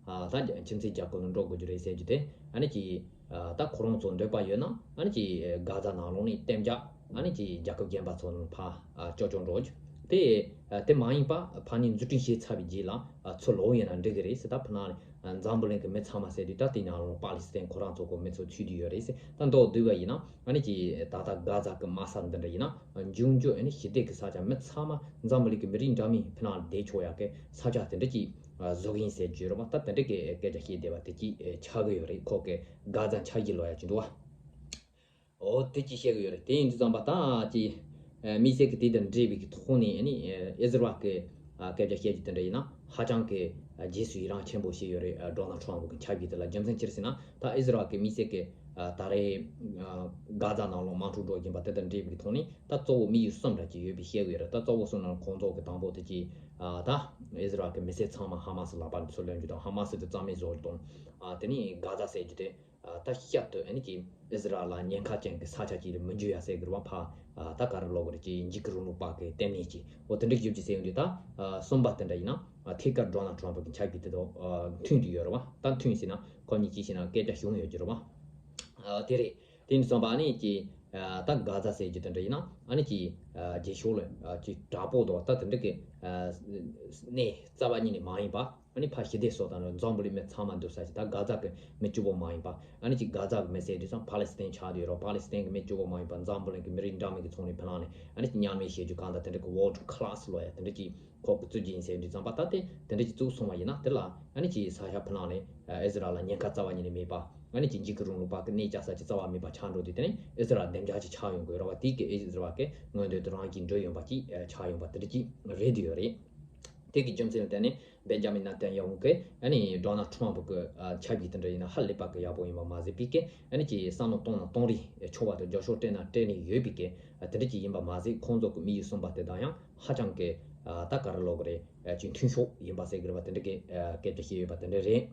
ཨ་ད་ཁྱིམ་མཚེས་རྒྱལ་ཁབ་ལ་འགྲོ་དགོས་རྒྱུ་རེད་ཟེར་རྒྱུ་དེ། ཨ་ནི་ཅིག་ཨ་ད་ཁོ་རང་ཚོ་འདོད་པ་ཡོད་ན་ཨ་ནི་ཅིག་གྷ་ཛ་ནང་ལོགས་ནས་གཏན་འཇགས་ཨ་ནི་ཅིག་རྒྱལ་ཁབ་གཞན་པ་ཚོ་ནང་ཕར་ཨ་སྐྱོད་སྐྱོད་འགྲོ་རྒྱུ་དེ། ཨ་དེ་མ་ཡིན་པ་ཕར་ནས་འཛུགས་སྐྲུན་བྱས་ཚར་བའི་རྗེས་ལ་ཨ་ཚུར་ལོག་ཡོད་ན་འགྲིག་གི་རེད་ཟེར། ད་ཕ་ནང་ནས་འཛམ་བུ་གླིང་གི་མི་ཚང་མ་ཟེར་དུས་ད་དེ་ནང་ལོགས་པ་ལི་སི་ཐན་ཁོ་རང་ཚོ་གི་མི་ཚོ་ཚུད་བསྡད་ཡོད་རེད་ཟེར། ད་མདོར་བསྡུས་པ་ཡིན་ན་ཨ་ནི་ཅིག་ད་ལྟ་གྷ་ཛ་གི་དམའ་ས་འདི་འདྲ་ཡིན་ན་འབྱུང་འགྱུར་ཨ་ནི་ཞི་བདེ་གི་ས་ཆ་མི་ཚང་མ་འཛམ་བུ་གླིང་གི་མི་རིགས་འདྲ་མིན་ཕ་ནང་ལ་བསྡད་ཆོག་ཡག་གི་ས་ཆ་དེ་འདྲ་ཅིག་བཟོ་གི་ཡིན་ཟེར་རྒྱུ་རེད་བ། ད་དེ་འདྲ་གི་སྐད་ཆ་བཤད་བསྡད་པ་དེ་ཅིག་ཆགས་ཀྱི་ཡོད་རེད། ཁོ་གི་གྷ་ཛ་འཆར་གཞི་ལབ་ཡ་ཅིག་འདུག་བ། འོ་དེ་ཅིག་བཤད་ཀྱི་ཡོད་རེད། དེ་ཡིན་དུས་ཙམ་པ་ད་ཅིག་ཨ་དམིགས་བསལ་གྱི་དེ་དང་འབྲེལ་བའི་གི་ཐོག་ནས་ཨ་ནི་ཨ་ཨི་ཟི་རལ་གི་ཨ་སྐད་ཆ་བཤད་རྒྱུ་དེ་འདྲ་ཡིན་ན་ཧ་ཅང་གི་ཨ་རྗེས་སུ་ཡི་རང་ཆེན་པོ་བྱས་ཡོད་རེད། ཨ་ཌོ་ནལ་ཊམ་ཕུ་གི་འཆར་གཞི་དེ་ལ་རྒྱུ་མཚན་ཅི་རེད་ཟེར་ན། ད་ཨི་ཟི་རལ་གི་དམིགས་བསལ་གྱི་ ཨ་ད་རེས་ཨ་གྷ་ཛ་ནང་ལོགས་དམག་འཁྲུག་འགྲོ་བཞིན་པ་དེ་དང་འབྲེལ་བའི་ཐོག་ནས་ད་གཙོ་བོ་དམིགས་ཡུལ་གསུམ་འདྲ་ཅིག་ཡོད་པའི་བཤད་ཀྱི་ཡོད་རེད། ད་གཙོ་བོ་གསུམ་ནང་ཁོང་ཚོ་གི་དང་པོ་དེ་ཅིག་ཨ་ད་ཨི་ཟི་རལ་གི་མི་སེར་ཚང་མ་ཧ་མ་སི་ལག་པར་ཚུར་ལེན་རྒྱུ་དང་། ཧ་མ་སི་དེ་རྩ་མེད་བཟོ་རྒྱུ་དང་། ཨ་དེ་ནས་གྷ་ཛ་ཟེར་རྒྱུ་དེ་ཨ་ད་ཤར་དུ་ཨ་ནི་ཅིག་ཨི་ཟི་རལ་ལ་ཉེན་ཁ་ཅན་གྱི་ས་ཆ་ཅིག་ལ་མི་འཇུ་ཡ་ཟེར་གི་རེད་བ། ཕ་ཨ་ད་ག་རེ་ལབ་དགོས་རེད། ཅིག་འཇིགས་སྐུལ་རིང་ལུགས་པ་གི་ལྟེ་གནས་ཅིག་འོ་དེ་འདྲ་ཞིག་ཡོད་ཀྱི་ཟེར་ཡོང་དུས། ད་ཨ་གསུམ་པ་དེ་འདྲ་ཡིན་ན་ཨ་ཐད་ཀར་ཌོ་ནལ་ཊམ་པ་གི་ཆབ་ཀྱི་དེ་དང་ཨ་མཐུན་གྱི་ཡོད་རེད་བ། ད་མཐུན་ཟེར་ན་ཁོ་གཉིས་ཅིག་བྱས་ན་སྐད་ཆ་བྱུང་ཡོད་ཀྱི་རེད་བ། ཨ་དེ་རེད། དེ་ནས་བསམ་པ་ཨ་ནི་ཅིག་ཨ་ད་གྷ་ཛ་ཟེར་རྒྱུ་དེ་འདྲ་ཡིན་ན་ཨ་ནི་ཅིག་ཨ་རྗེས་ཕྱོགས་ལ་ཨ་ཅིག་དྲག་པོ་དང་ད་དེ་འདྲ་གི་ཨ་གནས་རྩ་བ་ཉིད་ནས་མ་ཡིན་པ། ཨ་ནི་ཕ་ཞི་བདེ་སོགས་དང་འཛམ་བུ་གླིང་མི་ཚང་མ་འདུ་ས་ཞིག་ད་གྷ་ཛ་གི་མི་གཅིག་པོ་མ་ཡིན་པ། ཨ་ནི་ཅིག་གྷ་ཛ་གི་མི་ཟེར་དུས་ཙང་ཕ་ལེ་སི་ཐན་ཆགས་བསྡད་ཡོད་རེད། ཕ་ལེ་སི་ཐན་གི་མི་གཅིག་པོ་མ་ཡིན་པ། འཛམ་བུ་གླིང་གི་མི་རིགས་འདྲ་མིན་གྱི་ཚོགས་ནས་ཕ་ལང་ནས་ཨ་ནི་ཅིག་མཉམ་ལས་བྱེད་རྒྱུ་གང་ལྟར་དེ་འདྲ་གི་ཝོར་ཌི་ཁི་ལ་སི་ལོ་ཡ་དེ་འདྲ་ཅིག་ཁོག་གི་བཙུགས་ཀྱི་ཡིན་ཟེར་དུས་ཙམ་པ། ད་དེ་དེ་འདྲ་ཅིག་བཙུགས་སོང་བ་ཡིན་ན་དེ་ལ་ཨ་ནི་ཅིག་ས་ཆ་ཕ་ལང་ནས་ཨི་ཟི་རལ་ལ་ཉེན་ཁ་རྩ་བ་ཉིད་ནས་མེད་པ། ཨ་ནི་ཅིག་འཇིགས་སྐུལ་རིང་ལུགས་པ་གི་གནས་བཅའ་ས་ཅིག་རྩ་བ་མེད་པ་ཆགས་འགྲོ་དུས། དེ་ནས་ཨི་ཟི་རལ་བདེ་འཇགས་ཅིག་ཆགས་ཡོང་གི་རེད་བ། དེ་གི་ཨི་ཟི་རལ་གི་མངོན་འདོད་དེ་རང་གིས་འགྲུབ་ཡོང་པ་ཅིག་ཆགས་ཡོང་པ་དེ་འདྲ་ཅིག་རེད་དུ་ཡོད་རེད། དེ་གི་རྒྱུ་མཚན་ལ་བརྟེན་ནས་བེན་ཇ་མིན་ནེ་ཐན་ཡ་ཧུ་གིས་ཨ་ནི་ཌོ་ནལ་ཊམ་པ་གི་ཨ་ཆབ་ཀྱི་དེ་འདྲ་ཡིན་ན་ཧ་ལས་པ་གི་ཡག་པོ་ཡིན་པ་མ་ཟད་པའི་གི། ཨ་ནི་ཅིག་བསམ་བློ་གཏོང་ན་གཏོང་རིགས་ཆོག་པ་དང་རྒྱབ་སྐྱོར་སྤྲད་ན་སྤྲད་རིགས་ཡོད་པའི་གི། ཨ་དེ་འདྲ་ཅིག་ཡིན་པ་མ་ཟད་ཁོང་ཚོ་གི་དམིགས་ཡུལ་གསུམ་པ་དེ་དང་ཡང་ཧ་ཅང་གི་ཨ་ད་ག་རེ་ལབ་དགོས་རེད། ཨ་ཅིག་མཐུན་ཕྱོགས་ཡིན་པ་ཟེར་གི་རེད་བ། དེ་འདྲ་གི་ཨ་སྐད་ཆ་བཤད་ཡོད་པ་དེ་འདྲ་རེད།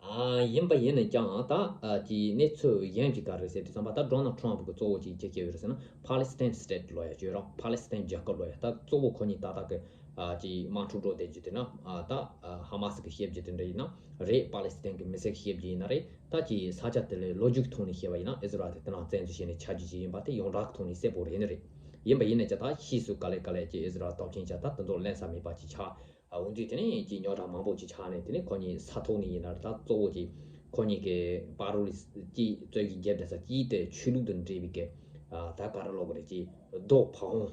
ཨ་ཡིན་པ་ཡིན་ན་ཀྱང་ད་ཨ་ཅིག་གནས་ཚུལ་གཞན་ཅིག་ག་རེ་ཟེར་དུས་ཙམ་པ། ད་ཌོ་ནལ་ཊམ་པ་གི་གཙོ་བོ་ཅིག་ཅི་བྱས་ཡོད་རེད་ཟེར་ན། ཕ་ལེ་སི་ཐན་སི་ཊེ་ཊི་ལབ་ཡ་ཅིག་ཡོད་རེད། ཕ་ལེ་སི་ཐན་རྒྱལ་ཁབ་ལབ་ཡ། ད་གཙོ་བོ་ཁོ་གཉིས་ད་ལྟ་གི་ཨ་ཅིག་དམག་འཁྲུག་འགྲོ་བསྡད་རྒྱུ་དེ་ན། ཨ་ད་ཨ་ཧ་མ་སི་གི་བཤད་རྒྱུ་དེ་འདྲ་ཡིན་ན་རེད། ཕ་ལེ་སི་ཐན་གི་མི་སེར་གི་བཤད་རྒྱུ་ཡིན་ན་རེད། ད་ཅིག་ས་ཆ་དེ་ལ་ལོ་རྒྱུས་ཀྱི་ཐོག་ནས་བཤད་པ་ཡིན་ན་ཨི་ཟི་རལ་དེ་དེ་ནང་བཙན་འཛུལ་བྱས་ནས་ཆགས་རྒྱུ་ཅིག་ཡིན་པ་དེ་ཡོངས་གྲགས་ཀྱི་ཐོག་ནས་གསལ་པོ་རེད་ནི་རེད། ཡིན་པ་ཡིན་ན་ཀྱང་ད་ཕྱིས་སུ་ག་ལེ་ག་ལེ་ཅིག་ཨི་ཟི་རལ་སྟོབས་ཆེན་ཆགས། ད་དེ་ཚོ་ལེན་ས་མེད་པ་ཅིག་ཆགས། ཨ་འོན་ཏེ་དེ་ནས་ཀྱི་རྙོག་དྲ་མང་པོ་ཅིག་ཆགས་ནས། དེ་ནས་ཁོ་གཉིས་ས་ཐོག་ནས་ཡིན་ན་ད་གཙོ་བོ་ཅིག་ཁོ་གཉིས་ཀྱི་པ་རུ་ལི་ཀྱི་རྩོད་གཞི་རྒྱབ་བསྡད་ས་ཀྱི་དེ་ཆོས་ལུགས་དང་འབྲེལ་བའི་གི་ཨ་ད་ག་རེ་ལབ་དགོས་རེད། ཅིག་རྡོ་ཕ་བོང་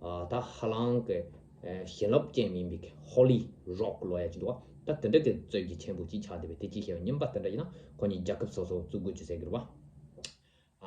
ཨ་ད་ཧ་ལམ་གི་ཨ་བྱིན་རླབས་ཅན་མིན་པའི་གི་ཧོ་ལི་རོག་ལབ་ཡ་ཅིག་འདུག་བ། ད་དེ་འདྲ་གི་རྩོད་གཞི་ཆེན་པོ་ཅིག་ཆགས་བསྡད་པས། དེ་ཅིག་བཤད་པ་ཡིན་པ་དེ་འདྲ་ཡིན་ན་ཁོ་གཉིས་རྒྱལ་ཁབ་སོ་སོ་བཙུགས་དགོས་ཀྱི་ཟེར་གི་རེད་བ།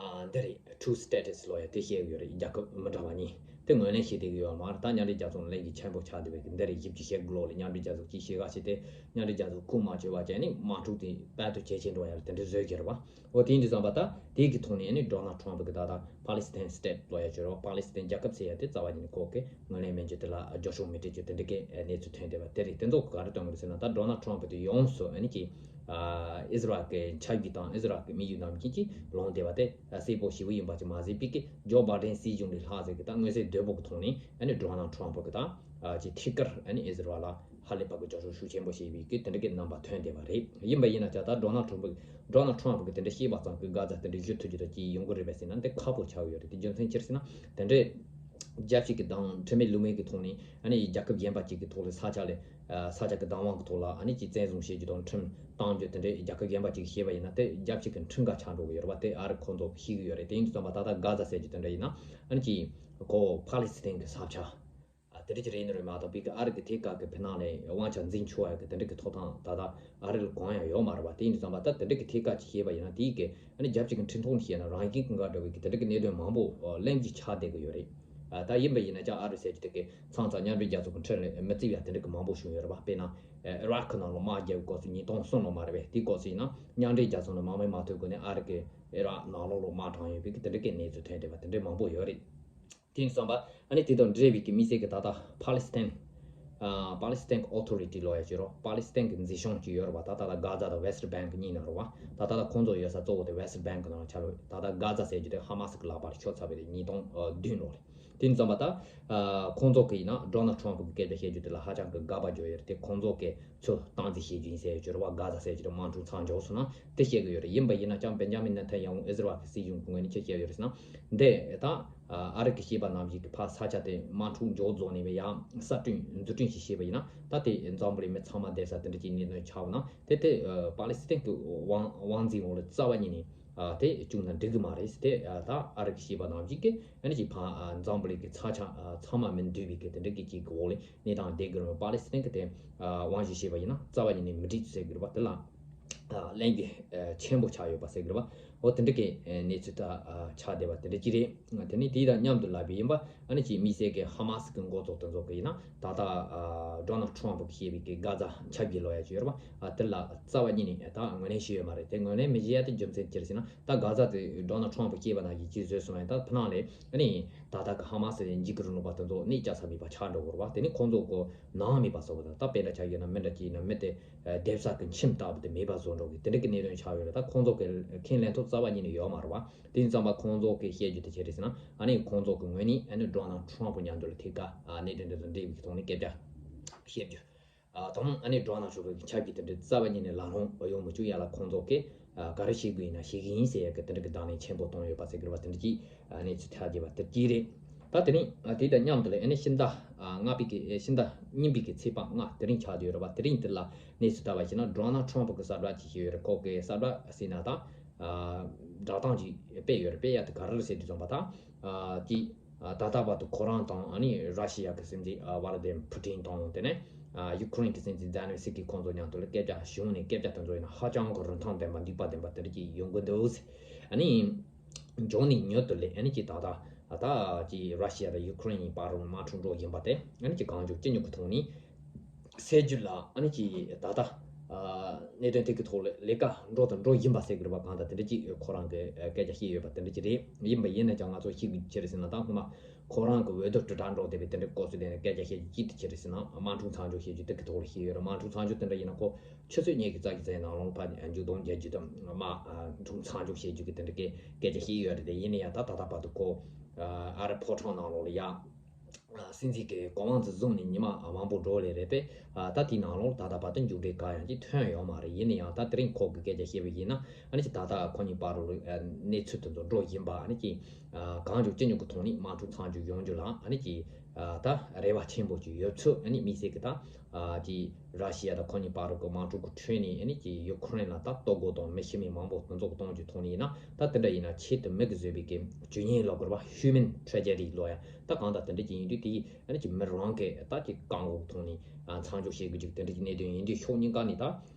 ཨ་འདི་རེད། ཊུ་སི་ཊེ་ཊི་ལབ་ཡ་དེ་བཤད་ཡོད་རེད། རྒྱལ་ཁབ་མི་འདྲ་བ་གཉིས་དེ་ངོས་ལེན་བྱེད་བསྡད་ཀྱི་ཡོད་མ་རེད། ད་མཉམ་འབྲེལ་རྒྱལ་ཚོགས་ལ་གླེང་གཞི་ཆེན་པོ་ཆགས་བསྡད་པའི་འདི་རེད། བཞི་བཅུ་ཞེ་དགུ་ལོ་ལ་མཉམ་འབྲེལ་རྒྱལ་ཚོགས་ཀྱིས་ཞི་ག་བྱས་ཏེ། མཉམ་འབྲེལ་རྒྱལ་ཚོགས་ཁུངས་མ་འཁྱོལ་བ་བྱས་ནས་དམག་འཁྲུག་དེ་དཔལ་དུ་ཇེ་ཆེ་འགྲོ་ཡ་ལ་དེ་འདྲ་བཟོས་ཀྱི་རེད་བ། འོ་དེ་ཡིན་དུས་ཙམ་པ་ད་དེ་གི་ཐོག་ནས་ནི་ཌོ་ནལ་ཊམ་པ་གི་ད་ལྟ་ཕ་ལེ་སི་ཐན་སི་ཊེ་ཊི་ལབ་ཡ་ཅིག་ཡོད་རེད་བ། ཕ་ལེ་སི་ཐན་རྒྱལ་ཁབ་ཟེར་ཡ་དེ་རྩ་བ་ཉིད་ནས་ཁོ་གི་ངོས་ལེན་མེད་རྒྱུ་དེ་ལ་རྒྱབ་སྐྱོར་མི་སྤྲད་རྒྱུ་དེ་འདྲ་གི་གནས་ཚུལ་ཐོན་བསྡད་པ་དེ་རེད། དེ་ཚོ་ག་རེ་སྟོན་གི་རེད་ཟེར་ན། ད་ཌོ་ནལ་ཊམ་པ་དེ་ཡོངས་སུ་ཨ་ནི་ཅིག་ཨ་ཨི་ཟི་རལ་གི་ཆབ་ཀྱི་དང་ཨི་ཟི་རལ་གི་དམིགས་ཡུལ་རྣམས་ཀྱི་ཅིག་ལངས་བསྡད་པ་དེ་གསལ་པོ་ཞེ་པོ་ཡིན་པ་ཅིག་མ་ཟད་པའི་གི་ཇོ་བྷའི་ཌེན་སྲིད་གཞུང་ལ་ལྷག་ཟེར་གི་ད་མངོན་གསལ་དོད་པོ་གི་ཐོག་ནས་ཨ་ནི་ཌོ་ནལ་ཊམ་པ་གི་ད་ཨ་ཅིག་ཐད་ཀར་ཨ་ནི་ཨི་ཟི་རལ་ལ་ཧ་ལས་པ་གི་རྒྱབ་སྐྱོར་ཤུགས་ཆེན་པོ་བྱེད་པའི་གི་དེ་འདྲ་གི་རྣམ་པ་ཐོན་བསྡད་པ་རེད། ཡིན་པ་ཡིན་ན་ཀྱང་ད་ཌོ་ནལ་ཊམ་པ་ཌོ་ནལ་ཊམ་པ་གི་དེ་འདྲ་བཤད་པ་ཙམ་གི་གྷ་ཛ་དེ་འདྲ་བཞུ་ཐུབ་རྒྱུ་དང་ཅིག་ཡོང་གི་རེད་པས་ཟེར་ན་འདི་ཁག་པོ་ཆགས་ཡོད་རེད། དེ་རྒྱུ་མཚན་ཅི་རེད་ཟེར་ན། དེ་འདྲའི་རྒྱལ་སྤྱི་གི་དང་འཕྲིན་མེད་ལུགས་མེད་ཀྱི་ཐོག་ནས་ཨ་ནི་རྒྱལ་ཁབ་གཞན་པ་ཅིག་གི་ཐོག་ལ་ས་ཆ་ལ་ཨ་ས་ཆ་གི་བདག་དབང་གི་ཐོག་ལ་ཨ་ནི་ཅིག་བཙན་བཟུང་བྱེད་རྒྱུ་དང་ཁྲིམས་གཏང་རྒྱུ་དེ་འདྲའི་རྒྱལ་ཁབ་གཞན་པ་ཅིག་བྱས་པ་ཡིན་ན་དེ་རྒྱལ་སྤྱི་གི་འཕྲིན་ཁ་ཆགས་འགྲོ་གི་ཡོད་རེད་བ། དེ་ཨ་རི་ཁོང་ཚོ་ཤེས་ཀྱི་ཡོད་རེད། དེ་ཡིན་དུས་ཙམ་པ་ད་ལྟ་གྷ་ཛ་ཟེར་རྒྱུ་དེ་འདྲ་ཡིན་ན་ཨ་ནི་ཅིག་ཁོ་ཕ་ལེ་སི་ཐན་གི་ས་ཆ་ཨ་དེ་འདྲ་ཅིག་རེད་ནི་རེད་མ་གཏོགས་པའི་གི་ཨ་རི་གི་ཐད་ཀ་གི་ཕི་ནང་ལ་དབང་ཆ་འཛིན་ཆོག་ཡ་གི་དེ་འདྲ་གི་ཐོབ་ཐང་ད་ལྟ་ཨ་རི་ལ་གང་ཡང་ཡོད་མ་རེད་བ། དེ་ཡིན་དུས་ཙམ་པ་ད་དེ་འདྲ་གི་ཐད་ཀ་ཅིག་བཤད་པ་ཡིན་ན་དེའི་གི་ཨ་ནི་རྒྱལ་སྤྱི་གི་འཕྲིན་ཐོག་ནས་བཤད་ན་རང་བཞིན་གྱི་འགལ་འགྲོ་བའི་གི་དེ་འདྲ་གི་གནད་དོན་མང་པོ་ཨ་གླེང་རྒྱུ་ཆགས་བསྡད་གི་ཡོད་རེད། ཨ་ད་ཡིན་པ་ཡིན་ན་ཀྱང་ཨ་རི་ཟེར་རྒྱུ་དེ་གི་མཚམས་མཚམས་མཉམ་འབྲེལ་རྒྱལ་ཚོགས་ཀྱི་ཁྲིམས་ལ་མི་བརྩི་བ་དེ་འདྲ་གི་མང་པོ་བྱུང་ཡོད་རེད་བ། དཔེར་ན་ཨི་རག་གི་ནང་ལ་དམག་རྒྱག་པའི་སྐབས་སུ་ཉིས་སྟོང་གསུམ་ལོ་མ་རེད་པས། དེའི་སྐབས་སུ་ཡིན་ན་མཉམ་འབྲེལ་རྒྱལ་ཚོགས་ནས་དམག་མི་མ་ཐོན་གོང་ནས་ཨ་རི་གི་ཨི་རག་ནང་ལོགས་ལ་དམག་དྲངས་ཡོད་པའི་གི་དེ་འདྲ་གི་གནས་ཚུལ་ཐོན་བསྡད་པ་དེ་འདྲ་མང་པོ་ཡོད་རེད། དེ་ཡིན་དུས་ཙམ་པ་ཨ་ནི་དེ་དང་འབྲེལ་བའི་གི་དམིགས་བསལ་གི་ད་ལྟ་ཕ་ལེ་སི་ཐན་ཨ་ཕ་ལེ་སི་ཐན་གི་ཨོ་ཐོ་རི་ཊི་ལབ་ཡ་ཅིག་ཡོད་རེད། ཕ་ལེ་སི་ཐན་གི་མཛེས་ཤོམ་ཅིག་ཡོད་རེད་བ། ད་ལྟ་ད་གྷ་ཛ་དང་ཝེ་སི་ཊི་བེང་གི་གཉིས་ནང་རེད་བ། ད་ལྟ་ད་ཁོང་ཚོ་ཡོད་ས་གཙོ་བོ་དེ་ཝེ་སི་ཊི་བེང་གི་ནང་ཆགས་ལོ། ད་ལྟ་གྷ་ཛ་ཟེར་རྒྱུ་དེ་ཧ་མ་སི་གི་ལག་པར་ཤོར་ཚར་བའི་རེད། ཉིས་སྟོང་བདུན་ལོ་རེད། དེ་ཡིན་དུས་ཙམ་པ་ད་ཨ་ཁོང་ཚོ་གི་ཡིན་ན་ཌོ་ནལ་ཊམ་པ་གི་སྐད་ཆ་བཤད་རྒྱུ་དེ་ལ་ཧ་ཅང་གི་དགག་པ་བརྗོད་ཡོད་རེད། དེ་ཁོང་ཚོ་གི་ཚུར་སྟངས་འཛིན་བྱེད་རྒྱུ་ཡིན་ཟེར་ཡོད་ཅོར་བ། གྷ་ཛ་ཟེར་རྒྱུ་དེ་དམག་འཁྲུག་མཚམས་འཇོག་སོང་ན་དེ་བཤད་གི་ཡོད་རེད། ཡིན་པ་ཡིན་ན་ཀྱང་བེན་ཇ་མིན་ནེ་ཐན་ཡ་ཧུ་ཨི་ཟི་རལ་གི་སྲིད་གཞུང་གི་ངོས་ནས་ཅི་བཤད་ཡོད་རེད་ཟེར་ན། འདི་ད་ཨ་རི་གི་བཤད་པ་ནང་བཞིན་གི་ཕར་ས་ཆ་དེ་དམག་འཁྲུག་འཇོག་རྫོགས་ནས་བས་ཡང་གསར་སྐྲུན་འཛུགས་སྐྲུན་ཞིག་བྱས་པ་ཡིན་ན་ད་དེ་འཛམ་བུ་གླིང་མི་ཚང་མ་བསྡད་ས་དེ་འདྲ་ཅིག་གནད་དོན་ཆགས་པ་ན་དེ་དེ་ཨ་པ་ལི་སི་ཐན་གི་དབང་དབང་འཛིན་འོག་ལ་རྩ་བ་ཉིད་ནས་ཨ་དེ་བཅུག་ན་འགྲིག་གི་མ་རེད་ཟེར། དེ་ཨ་ད་ཨ་རི་གི་བཤད་པ་ནང་བཞིན་གི་ཨ་ནི་ཅིག་ཕར་ཨ་འཛམ་བུ་གླིང་གི་ས་ཆ་ཨ་ཚང་མ་མི་འདུས་པའི་གི་དེ་འདྲ་གི་ཅིག་གི་འོག་ལ་གནས་སྟངས་བསྡད་དགོས་རེད། པ་ལི་སི་ཐན་གི་དེ་ཨ་དབང་ཞིག་བྱས་པ་ཡིན་ན་རྩ་བ་ཉིད་ནས་མི་འགྲིག་ཟེར་གི་རེད་པ། དེ་ལ་ ཨ་གླེང་གི་ཨ་ཆེན་པོ་ཆགས་ཡོད་པ་ཟེར་གི་རེད་པ། འོ་དེ་འདྲ་གི་ཨ་གནས་ཚུལ་ད་ཨ་ཆགས་བསྡད་པ་དེ་འདྲ་ཅིག་རེད། དེ་ནས་དེ་དང་མཉམ་དུ་ལབ་པ་ཡིན་པ་ཨ་ནི་ཅིག་དམིགས་བསལ་གྱི་ཧ་མ་སི་གི་འགོ་གཙོ་དེ་ཚོ་གི་ཡིན་ན་ད་ལྟ་ཨ་ཌོ་ནལ་ཊམ་ཕུ་གིས་བཤད་པའི་གི་གྷ་ཛ་ཆབ་ཀྱི་ལོག་ཡ་ཅིག་ཡོད་རེད་པ། ཨ་དེ་ལ་རྩ་བ་ཉིད་ནས་ད་ངོས་ལེན་བྱས་ཡོད་མ་རེད། དེ་ངོས་ལེན་མི་བྱེད་ཡ་དེ་རྒྱུ་མཚན་ཅི་རེད་ཟེར་ན། ད་གྷ་ཛ་དེ་ཌོ་ནལ་ཊམ་ཕུ་བཤད་པ་ནང་བཞིན་ཅིག་བཟོས་སོང་བ་ཡིན་ན། ད་ཕ་ནང་ལས་ཨ་ནི་ད་ལྟ་གི་ཧ་མ་སི་ཡི་འཇིགས་སྐུལ་རིང་ལུགས་པ་དེ་ཚོ་གནས་སྐྱེལ་ས་མེད་པ་ཆགས་འགྲོ་གི་རེད་པ། དེ་ནི་ཁོང་ཚོ་གི་ནང་མེད་པ་བཟོ་གི་རེད། ད་དཔེར་ན་ཆ་བཞག་ན་མི་འདྲ་ཅིག་ཡིན་ན་མི་དེ་ཨ་སྡོད་ས་གི་ཁྱིམ་ལྟ་བུ་དེ་མེད་པ་བཟོ་འགྲོ་གི་དེ་འདྲ་གི་གནད་དོན་ཆགས་ཡོད་རེད། ད་ཁོང་ཚོ་གི་ཁས་ལེན་ཐབས་རྩ་བ་ཉིད་ནས་ཡོད་མ་རེད་པ། དེ་ཡིན་ཙང་པ་ཁོང་ཚོ་གི་བཤད་རྒྱུ་དེ་ཅི་རེད་ཟེར་ན། ཨ་ནི་ཁོང་ཚོ་གི་ངོས་ནས་ཨ་ནི་ཌོ་ནལ་ཊམ་ཕུ་མཉམ་དུ་ལ་ཐད་ཀར་ཨ་གནད་དོན་དེ་ཚོ་འདྲེས་པའི་གི་ཐོག་ནས་སྐད་ཆ་བཤད་རྒྱུ། ཨ་དང་ཨ་ནི་ཌོ་ནལ་ཊམ་ཕུ་གི་ཆབ་ཀྱི་དེ་འདྲའི་རྩ་བ་ཉིད་ནས་ལམ་ལྷོང་ཡོང་མི་བཅུག་ཡ་ལ་ཁོང་ཚོ་གིས་ཨ་ག་རེ་བྱེད་དགོས་ཡིན་ན་བྱེད་ཀྱི་ཡིན་ཟེར་ཡ་གི་དེ་འདྲ་གི་བརྡ་ལན་ཆེན་པོ་བཏང་ཡོད་པ་ཟེར་གི་རེད་པ། དེ་འདྲ་གི་ཨ་གནས་ཚུལ་ཐག་བཅད་པ་དེ་གཅིག་རེད། ད་དེ་རིང་ཨ་དེ་དང་མཉམ་དུ་ལ་ཨ་ནི་ཕྱི་ཟླ་ཨ་ལྔ་པའི་གི་ཕྱི་ཟླ་གཉིས་པའི་གི་ཚེས་པ་ལྔ་དེ་རིང་ཆགས་བསྡད་ཡོད་རེད་པ། དེ་རིང་དེ་ལ་གནས་ཚུལ་ལྟ་བ་ཞིག་ན་ཌོ་ནལ་ཊམ་ཕུ་གི་གསལ་བསྒྲགས་ཅིག་བྱས་ཡོད་རེད། ཁོ་གི་གསལ་བསྒྲགས་ཟེར་ན་ད་ཨ་བསྒྲགས་སྟངས་ཅིག་སྤེལ་ཡོད་རེད། སྤེལ་ཡ་དེ་ག་རེ་རེད་ཟེར་དུས་ཙམ་པ་ད་ཨ་ཅིག་ཨ་ད་ལྟ་བར་དུ་ཁོ་རང་དང་ཨ་ནི་ར་ཤི་ཡ་གི་སྲིད་འཛིན་ཨ་ཝ་ལ་དི་མི་ཕུ་ཊིན་དང་དེ་ནས་ཨ་ཡུ་ཁུ་རེན་གྱི་སྲིད་འཛིན་ཛེ་ལན་སི་ཀི་ཁོང་ཚོ་མཉམ་དུ་ལ་སྐད་ཆ་བྱུང་ནས་སྐད་ཆ་དེ་ཚོ་ཡིན་ན་ཧ་ཅང་གི་རིན་ཐང་ལྡན་པ་འདུས་པ་ལྡན་པ་དེ་འདྲ་ཅིག་ཡོང་གི་འདུག་ཟེར། ཨ་ནི་འབྱུང་གནས་མྱུར་དུ་ལས་ཨ་ནི་ཅིག་ད་ལྟ་ད་ཅིག་ར་ཤི་ཡ་དང་ཡུ་ཁུ་རེན་གཉིས་བར་དུ་དམག་འཁྲུག་འགྲོ་བཞིན་པ་དེ་ཨ་ནི་ཅིག་གང་མགྱོགས་ཅི་མགྱོགས་ཀྱི་ཐོག་ནས་སེལ་རྒྱུ་ལ་ཨ་ནི་ཅིག་ད་ལྟ་ཨ་གནད་དོན་དེ་གི་ཐོག་ལ་ལས་ཀ་འགྲོ་དང་འགྲོ་བཞིན་པ་ཟེར་གི་རེད་པ། གང་ལྟར་དེ་འདྲ་ཅིག་ཁོ་རང་གི་སྐད་ཆ་བཤད་ཡོད་པ་དེ་འདྲ་ཅིག་རེད། ཡིན་པ་ཡིན་ན་ཀྱང་ང་ཚོ་ཤེས་དགོས་ཅི་རེད་ཟེར་ན། ད་སྔོན་མ་ཁོ་རང་གི་འོས་བསྡུ་དྲིལ་བསྒྲགས་འགྲོ་བསྡད་པའི་དེ་འདྲའི་སྐབས་སུ་ལས་ནས་སྐད་ཆ་བཤད་རྒྱུ་གཅིག་དེ་ཅི་རེད་ཟེར་ན་དམག་འཁྲུག་མཚམས་འཇོག་བྱེད་རྒྱུ་དེ་གི་ཐོག་ལ་བཤད་ཡོད་རེད། དམག་འཁྲུག་མཚམས་འཇོག་དེ་འདྲ་ཡིན་ན་ཁོ་ཆུ་ཚོད་ཉི་ཤུ་རྩ་གཅིག་ཙམ་ནང་ལོགས་ཕར་མཇུག་སྡོམ་རྒྱག་རྒྱུ་དང་དམག་འཁྲུག་མཚམས་འཇོག་བྱེད་རྒྱུ་གི་དེ་འདྲ་གི་སྐད་ཆ་བཤད་ཡོད་རེད། དེ་ཡིན་ན་ཡང་ད་ད་ལྟ་བར་དུ་ཁོ་ཨ་རི་ཕོ་བྲང་ནང་ལོགས་ལ་ཡ། སྲིད་འཛིན་གྱི་གོ་འོག་ཏུ་བཟུང་ནས་ཉི་མ་མང་པོ་འགྲོ་ལེ་རེད་པས། ད་དེའི་ནང་ལོགས་ད་ལྟ་བར་དུ་མཇུག་འབྲས་གང་ཡང་ཅིག་ཐོན་ཡོད་མ་རེད། ཡིན་ན་ཡང་ད་དེ་རིང་ཁོ་གི་སྐད་ཆ་བཤད་པ་ཡིན་ན་ཨ་ནི་ཅིག་ད་ལྟ་ཁོ་གཉིས་བར་དུ་གནས་ཚུལ་དེ་ཚོ་འགྲོ་བཞིན་པ་ཨ་ནི་ཅིག་གང་མགྱོགས་ཅི་མགྱོགས་ཀྱི་ཐོག་ནས་དམག་འཁྲུག་མཚམས་འཇོག་ཡོང་རྒྱུ་ལ་ཨ་ནི་ཅིག་ད་རེ་བ་ཆེན་པོ་ཅིག་ཡོད་ཚུལ་ཨ་ནི་དམིགས་བསལ་གྱི་ད་ཅིག་ར་ཤི་ཡ་དང་ཁོ་གཉིས་བར་དུ་གི་དམག་འཁྲུག་གི་ཁྲོད་ནས་ཨ་ནི་ཅིག་ཡུ་ཁུ་རེན་ལ་ད་ལྟོ་གོས་དང་མི་ཤི་རྨས་མང་པོ་དེ་ཚོ་གི་གཏོང་རྒྱུ་ཐོག་ནས་ཡིན་ན་ད་དེ་འདྲ་ཡིན་ན་ཆེད་དུ་མི་གིས་བཟོས་པའི་གི་ཇུས་ཉེས་ལབ་དགོས་རེད་པ། Human Tragedy ལབ་ཡ། ད་གང་ལྟར་དེ་འདྲ་ཅིག་ཡིན་དུས་དེ་ཨ་ནི་ཅིག་མི་རང་གི་ད་ཅིག་བཀག་འགོག་ཐོག་ནས་མཚམས་འཇོག་བྱེད་དགོས་ཅིག་དེ་འདྲ་ཅིག་གནད་དོན་ཡིན་དུས་ཕྱོགས་གཉིས་ཀ་ནས་ད་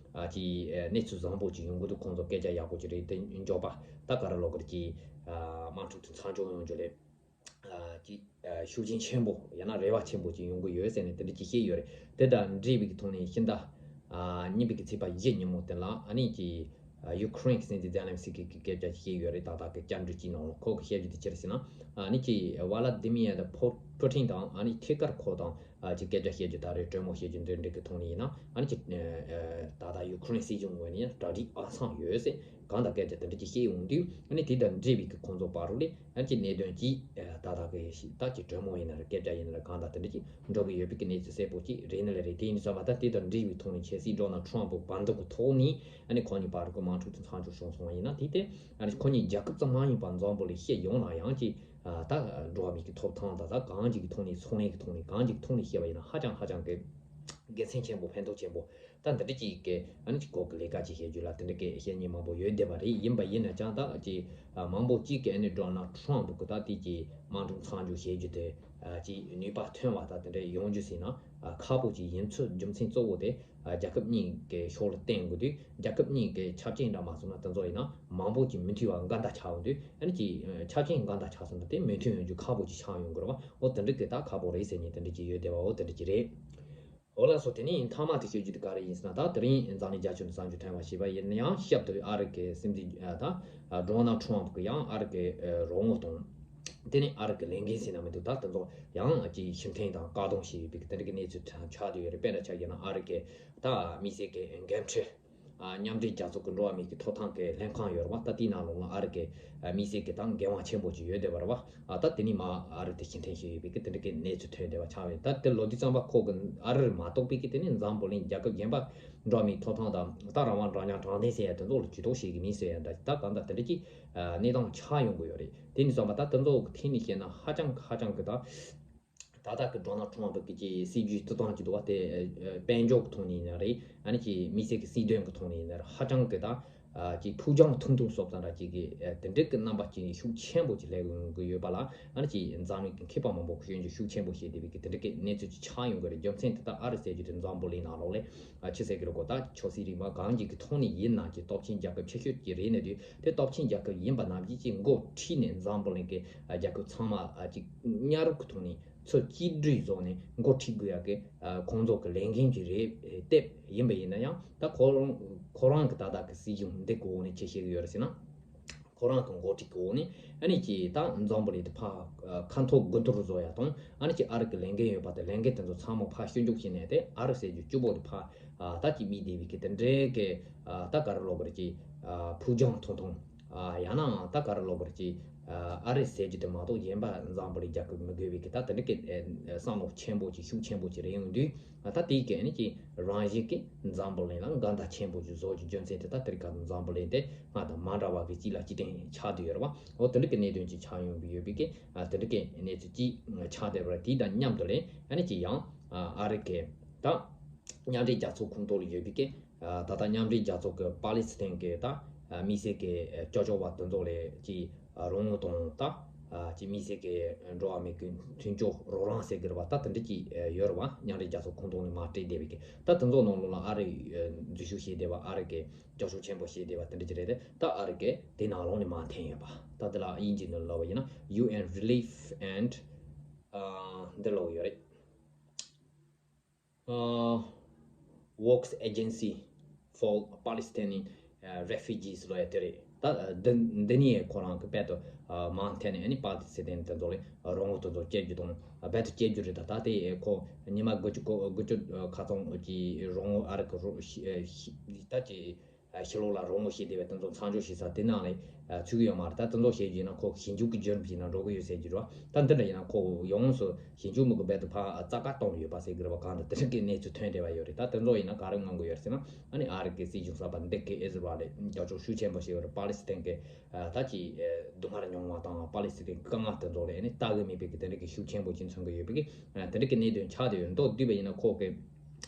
ཅིག་གནས་ཚུལ་བཟང་པོ་ཅིག་ཡོང་གི་འདུག་ཁོང་ཚོ་སྐད་ཆ་ཡག་པོ་ཅིག་རེད། དེ་མགྱོགས་པ་ད་ག་རེ་ལབ་དགོས་རེད། ཅིག་དམག་འཁྲུག་དེ་མཚམས་འཇོག་ཡོང་རྒྱུ་ལས། ཅིག་ཤུགས་རྐྱེན་ཆེན་པོ་ཡང་ན་རེ་བ་ཆེན་པོ་ཅིག་ཡོང་གི་ཡོད་ཟེར་ནས་དེ་འདྲ་ཅིག་བཤད་ཡོད་རེད། དེ་དང་འབྲེལ་བའི་གི་ཐོག་ནས་ཕྱི་ཟླ་གཉིས་པའི་གི་ཚེས་པ་བཞི་ཉིན་མོ་དེ་ལ་ཨ་ནི་ཅིག་ཡུ་ཁུ་རེན་གྱི་སྲིད་འཛིན་ཛེ་ལན་སི་ཀི་གིས་སྐད་ཆ་ཅིག་བཤད་ཡོད་རེད། ད་ལྟ་གི་བཅར་འདྲི་ཅིག་ནང་ལ་ཁོ་གིས་བཤད་རྒྱུ་དེ་ཅི་རེད་ཟེར་ན་ཨ་ནི་ཅིག་ཝ་ལ་དི་མི་ཡ་དང་ཕོ་ཕུ་ཊིན་དང་ཨ་ནི་ཐད་ཀར་ཁོ་དང་ཅིག་སྐད་ཆ་བཤད་རྒྱུ་ད་རེས་གྲོས་མོལ་བཤད་རྒྱུ་འདི་འདྲ་གི་ཐོག་ནས་ཡིན་ན་ཨ་ནི་ཅིག་ད་ལྟ་ཡུ་ཁུ་རེན་སྲིད་གཞུང་ངོས་ནས་ཡང་གྲ་སྒྲིག་ཨང་སང་ཡོད་ཟེར། གང་ལྟར་སྐད་ཆ་དེ་འདྲ་ཅིག་བཤད་ཡོང་དུས་ཨ་ནི་དེ་དང་འབྲེལ་བའི་གི་ཁོང་ཚོ་བར་དུ་ལས་ཨ་ནི་ཅིག་གནད་དོན་ཅིག་ད་ལྟ་གི་ཞིག་ད་ཅིག་གྲོས་མོལ་ཡིན་ན་རེད། སྐད་ཆ་ཡིན་ན་རེད། གང་ལྟར་དེ་འདྲ་ཅིག་འགྲོ་གི་ཡོད་པའི་གི་གནས་ཚུལ་གསལ་པོ་ཅིག་རེད་ནི་ལས་རེད། དེ་ཡིན་དུས་ཙམ་པ་ད་དེ་དང་འབྲེལ་བའི་ཐོག་ནས་ཆབ་སྲིད་ཌོ་ནལ་ཊམ་ཕུ་བར་འདུམ་གི་ཐོག་ནས་ཨ་ནི་ཁོ་གཉིས་བར་གི་དམག་འཁྲུག་དེ་མཚམས་འཇོག་བྱུང་སོང་བ་ཡིན་ན་དེ་དེ་ཨ་ནི་ཁོ་གཉིས་རྒྱལ་ཁབ་ཙམ་མ་ཡིན་པ་འཛམ་བུ་གླིང་སྤྱི་ཡོངས་ལ་ཡང་ཅིག་ད་འགྲོ་བ་མིའི་གི་ཐོབ་ཐང་ད་ད་གང་ཅིག་གི་ཐོག་ནས་ཚོང་ལས་ཀྱི་ཐོག་ནས་གང་ཅིག་གི་ཐོག་ནས་བཤད་པ་ཡིན་ན་ཧ་ཅང་ཧ་ཅང་གི་དགེ་མཚན་ཆེན་པོ་ཕན་ཐོགས་ཆེན་པོ། ད་འདི་འདྲ་ཅིག་གི་ཨ་ནི་ཅིག་གོ་གི་ལས་ཀ་ཅིག་བྱེད་རྒྱུ་ལ་དེ་འདྲ་གི་བཤད་མཁན་མང་པོ་ཡོད་བསྡད་པ་རེད། ཡིན་པ་ཡིན་ན་ཀྱང་ད་ཅིག་མང་པོ་ཅིག་གི་ཨ་ནི་ཌོ་ནལ་ཊམ་ཕུ་གི་ད་དེ་ཅིག་དམག་འཁྲུག་མཚམས་འཇོག་བྱེད་རྒྱུ་དེ་ཅིག་ནུས་པ་ཐོན་པ་ད་དེ་འདྲ་ཡོང་རྒྱུ་ཟེར་ན་ཁག་པོ་ཅིག་ཡིན་ཚུལ་རྒྱུ་མཚན་གཙོ་བོ་དེ་རྒྱལ་ཁབ་གཉིས་ཀྱི་ཕྱོགས་ལ་བརྟེན་དགོས་དུས་རྒྱལ་ཁབ་གཉིས་ཀྱི་ཆ་རྐྱེན་འདྲ་མ་སོང་ན་དེ་ཚོ་ཡིན་ན་མང་པོ་ཅིག་མི་མཐུན་པ་འགལ་ཟླ་ཆགས་ཡོང་དུས་ཨ་ནི་ཅིག་ཆ་རྐྱེན་འགལ་ཟླ་ཆགས་སོང་ན་དེ་མོས་མཐུན་ཡོང་རྒྱུ་ཁག་པོ་ཅིག་ཆགས་ཡོང་གི་རེད་བ། འོ་དེ་འདྲ་གི་ད་ཁག་པོ་རེད་ཟེར་མཁན་དེ་འདྲ་ཅིག་ཡོད་བསྡད་པ་འོ་དེ་འདྲ་ཅིག་རེད། འོ་ལགས་སོ། དེ་ནས་མཐའ་མ་དེ་ཤོད་རྒྱུ་དེ་ག་རེ་ཡིན་ཟེར་ན་ད་དེ་རིང་འཛམ་གླིང་རྒྱལ་ཁྱོན་དུ་གསར་འགྱུར་ཐོན་པ་ཞེས་པ་ཡིན་ན་ཡང་ཞབས་ཏུ་ཨ་རི་གི་སྲིད་འཛིན་ད་ཌོ་ནལ་ཊམ་ཕུ་གི་ཡང་ཨ་རི་གི་རོགས་དངུལ་དང་དེ་ནས་ཨ་རི་གི་ལས་འགན་ཟེར་ན་མི་འདུག་ད་དེ་ཚོ་ཡང་ཅིག་ཕྱིར་འཐེན་དང་བཀག་སྡོམ་བྱས་ཡོད་པའི་དེ་འདྲ་གི་གནས་ཚུལ་ཆགས་བསྡད་ཡོད་རེད། དཔེར་ན་ཆ་བཞག་ན་ཨ་རི་གི་ད་དམིགས་བསལ་གི་འགན་འཁྲི་མཉམ་འབྲེལ་རྒྱལ་ཚོགས་ཀྱི་འགྲོ་བ་མིའི་གི་ཐོབ་ཐང་གི་ལྷན་ཁང་ཡོད་རེད་བ། ད་དེའི་ནང་ལོགས་ལ་ཨ་རི་གི་དམིགས་བསལ་གྱི་ད་འགན་དབང་ཆེན་པོ་ཅིག་ཡོད་བསྡད་པ་རེད་བ། ད་དེ་ནི་མ་ཨ་རི་དེ་ཕྱིར་འཐེན་བྱས་ཡོད་པའི་གི་དེ་འདྲ་གི་གནས་ཚུལ་ཐོན་བསྡད་པ་ཆགས་པས། ད་དེ་ལོ་དུས་ཙམ་པ་ཁོ་གི་ཨ་རི་མ་གཏོགས་པའི་གི་དེ་ནི་འཛམ་བུ་གླིང་རྒྱལ་ཁབ་གཞན་པ་འགྲོ་བ་མིའི་ཐོབ་ཐང་དང་ད་རང་དབང་འདྲ་མཉམ་དྲང་བདེན་ཟེར་ཡ་དེ་ཚོ་ལ་ཇུས་གཏོགས་བྱེད་གི་མིན་ཟེར་ཡ་འདྲ་ད་གང་ལྟར་དེ་འདྲ་གི་གནས་སྟངས་ཆགས་ཡོང་གི་ཡོད་རེད། དེ་ནི་ཙམ་པ་ད་དེ་ཚོ་གི་ཐད་ནས་བཤད་ན་ཧ་ཅང་ཧ་ཅང་གི་ད། ད་ལྟ་གི་ཌོ་ནལ་ཊམ་ཕུ་གི་ཅིག་སྲིད་ཇུས་བརྩི་སྟངས་ཅིག་འདུག་བ། དེ་དཔལ་འབྱོར་གི་ཐོག་ནས་ཡིན་ན་རེད། ཨ་ནི་ཅིག་དམིགས་བསལ་གི་སྲིད་དོན་གི་ཐོག་ནས་ཡིན་ན་རེད། ཧ་ཅང་གི་ད་ ཨ་ཅིག་ཕུགས་རྒྱང་ཐུང་ཐུང་སོགས་དང་འདྲ་ཅིག་གི་ཨ་དེ་འདྲ་གི་རྣམ་པ་ཅིག་ཤུགས་ཆེན་པོ་ཅིག་སླེབས་ཡོང་གི་ཡོད་པ་ལ། ཨ་ནི་ཅིག་འཛམ་གླིང་གི་མཁས་པ་མང་པོ་སྐྱོན་བརྗོད་ཤུགས་ཆེན་པོ་བྱས་བསྡད་པའི་གི་དེ་འདྲ་གི་གནས་ཚུལ་ཅིག་ཆགས་ཡོང་གི་རེད། རྒྱུ་མཚན་དེ་ད་ཨ་རི་ཟེར་རྒྱུ་དེ་འཛམ་བུ་གླིང་ནང་ལོགས་ལ་ཨ་ཅི་ཟེར་གི་རེད་གོ། ད་ཆབ་སྲིད་རིག་དམག་གང་ཅིག་གི་ཐོག་ནས་ཡིན་ན་ཅིག་སྟོབས་ཆེན་རྒྱལ་ཁབ་ཆེ་ཤོས་ཅིག་རེད་ནས་དུས་དེ་སྟོབས་ཆེན་རྒྱལ་ཁབ་ཡིན་པ་ནམ་རྒྱུན་ཅིག་འགོ་ཁྲིད་ནས་འཛམ་བུ་གླིང་གི་ཨ་རྒྱལ་ཁབ་ཚང་མ་ཨ་ཅིག་མཉམ་རུབ་ཀྱི་ཐོག་ནས་ཚུར་གཅིག་སྒྲིལ་བཟོས་ནས་འགོ་ཁྲིད་དགོས་ཡག་གི་ཨ་ཁོང་ཚོ་གི་ལས་འགན་ཅིག་རེད་བལྟས་ཡིན་པ་ཡིན་ན་ཡང་། ད་ཁོ་རང་ཁོ་རང་གི་ད་ལྟ་གི་སྲིད་གཞུང་འདི་གི་འོག་ནས་ཅི་བྱེད་ཀྱི་ཡོད་རེད་ཟེར་ན། ཁོ་རང་གི་འགོ་ཁྲིད་ཀྱི་འོག་ནས་ཨ་ནི་ཅིག་ད་འཛམ་བུ་གླིང་དེ་ཕར་ཨ་ཁ་འཐོར་དགུ་འཐོར་བཟོ་ཡག་དང་། ཨ་ནི་ཅིག་ཨ་རི་གི་ལས་འགན་ཡོད་པ་དེ་ལས་འགན་དེ་ཚོ་ཚང་མ་ཕར་ཕྱིར་འཇུག་བྱས་ནས་དེ་ཨ་རི་ཟེར་རྒྱུ་གཅིག་པོ་དེ་ཕར་ཨ་ད་ཅིག་མིད་བསྡད་པའི་གི་དེ་འདྲའི་གི་ཨ་ད་ག་རེ་ལབ་དགོས་རེད། ཅིག་ཨ་ཕུགས་རྒྱང་ཐུང་ཐུང་ཨ་ཡང་ན་ད་ག་རེ་ལབ་དགོས་རེད། ཅིག་ཨ་ཨ་རི་ཟེར་རྒྱུ་དེ་མ་གཏོགས་གཞན་པ་འཛམ་བུ་གླིང་རྒྱལ་ཁབ་མི་དགོས་པའི་གི་ད་དེ་འདྲ་གི་ཨ་བསམ་བློ་ཆེན་པོ་ཅིག་ཤུགས་ཆེན་པོ་ཅིག་རེད་ཡོང་དུས། ད་དེའི་གི་ཨ་ནི་ཅིག་རང་བཞིན་གྱིས་འཛམ་བུ་གླིང་ལ་འགལ་ཟླ་ཆེན་པོ་ཅིག་བཟོ་རྒྱུ་རྒྱུ་མཚན་དེ་ད་དེ་རིང་ཁ་སང་འཛམ་བུ་གླིང་དེ་སྔར་དང་མ་འདྲ་བ་གི་གཅིག་ལ་གཅིག་བརྟེན་ཆགས་བསྡད་ཡོད་རེད་བ། འོ་དེ་འདྲ་གི་གནད་དོན་ཅིག་ཆགས་ཡོང་གི་ཡོད་པའི་གི་ཨ་དེ་འདྲ་གི་གནས་ཚུལ་ཅིག་ཆགས་བསྡད་པ་རེད། དེ་དང་མཉམ་དུ་ལས་ཨ་ནི་ཅིག་ཡང་ཨ་ཨ་རི་གི་ད་མཉམ་འབྲེལ་རྒྱལ་ཚོགས་ཁོངས་གཏོགས་ལ་ཡོད་པའི་གི་ཨ་ད་ལྟ་མཉམ་འབྲེལ་རྒྱལ་ཚོགས་ཀྱི་པ་ལི་སི་ཐན་གྱི་ད་ཨ་དམིགས་བསལ་གྱི་ཨ་སྐྱབས་བཅོལ་བ་དེ་ཚོ་ལ་ཅིག་ཨ་རོགས་དངུལ་དང་ད་ཨ་ཅིག་དམིགས་བསལ་གྱི་འགྲོ་བ་མིའི་གི་མཐུན་སྦྱོར་རོགས་རམ་ཟེར་གྱི་རེད་བ། ད་དེ་འདྲ་ཅིག་ཨ་ཡོད་རེད་བ། མཉམ་འབྲེལ་རྒྱལ་ཚོགས་ཁོངས་གཏོགས་ནས་མར་སྤྲད་བསྡད་པའི་གི་ད་དེ་ཚོ་ནང་ལོགས་ལ་ཨ་རི་ཨ་འཛུལ་ཞུགས་བྱས་བསྡད་པ། ཨ་རི་གི་སྐྱབས་བཅོལ་ཆེན་པོ་བྱས་བསྡད་པ་དེ་འདྲ་ཅིག་རེད་དེ། ད་ཨ་རི་གི་དེ་ནང་ལོགས་ནས་མར་འཐེན་ཡོད་པ། ད་དེ་ལ་དབྱིན་ཇི་ནང་ལབ་པ་ཡིན་ན་ཡུ་ཨེན་རི་ལིཕ་ཨེན་ཌི་ཨ་འདི་ལབ་ཡོད་རེད། ཨ་Works Agency for Palestinian Refugees ལབ་ཡ་དེ་རེད། ད་འདི་འདི་ནས་ཁོ་རང་གི་དཔལ་དུ་མར་འཐེན་ནས་ཨ་ནི་པ་ལི་སི་ཐན་དེ་ཚོ་ལ་རོགས་དངུལ་དེ་ཚོ་སྐྱེལ་རྒྱུ་དང་རྦད་དེ་སྐྱེལ་རྒྱུ་རེད། ད་ད་དེ་ཁོ་ཉི་མ་དགུ་བཅུ་གོ་དགུ་བཅུ་ཁ་ཚང་གི་རོགས་དངུལ་ཨ་རི་གི་རོགས་ཤི་ད་ཀྱི་ཕྱི་ལོགས་ལ་རོགས་དངུལ་བྱེད་བསྡད་པའི་དེ་ཚོ་མཚམས་འཇོག་བྱེད་ས་དེ་ནང་ལ་ཚུད་ཀྱི་ཡོད་མ་རེད། ད་དེ་ཚོ་བྱེད་རྒྱུ་ཡིན་ན་ཁོ་ཞིབ་འཇུག་གི་བརྒྱུད་རིམ་ཞིག་ནང་འགྲོ་གི་ཡོད་ཟེར་རྒྱུ་རེད་བ། ད་འདི་འདྲ་ཡིན་ན་ཁོ་ཡོངས་སུ་ཞིབ་འཇུག་མི་དགོས་རྦད་དེ་ཕར་རྩ་བཀག་བཏང་ཡོད་པ་ཟེར་གི་རེད་བ། གང་ལྟར་དེ་འདྲ་གི་གནས་ཚུལ་ཐོན་བསྡད་པ་ཡོད་རེད། ད་དེ་ཚོ་ཡིན་ན་ག་རེ་མངོན་གི་ཡོད་རེད་ཟེར་ན། ཨ་ནི་ཨ་རི་གི་སྲིད་གཞུང་གསར་པ་འདི་གི་ཨི་ཟི་རལ་ལ་རྒྱབ་སྐྱོར་ཤུགས་ཆེན་པོ་བྱས་ཡོད་རེད། པ་ལི་སི་ཐན་གི་ད་ཅི་སྡུག་བསྔལ་མྱོང་བ་དང་པ་ལི་སི་ཐན་དཀའ་ངལ་དེ་ཚོ་ལ་ཨ་ནི་ལྟ་གི་མེད་པའི་གི་དེ་འདྲ་གི་ཤུགས་ཆེན་པོ་ཅིག་མཚོན་གི་ཡོད་པའི་གི་དེ་འདྲ་གི་གནད་དོན་ཆགས་བསྡད་ཡོད། མདོར་བསྡུས་པ་ཡིན་ན་ཁོ་གི་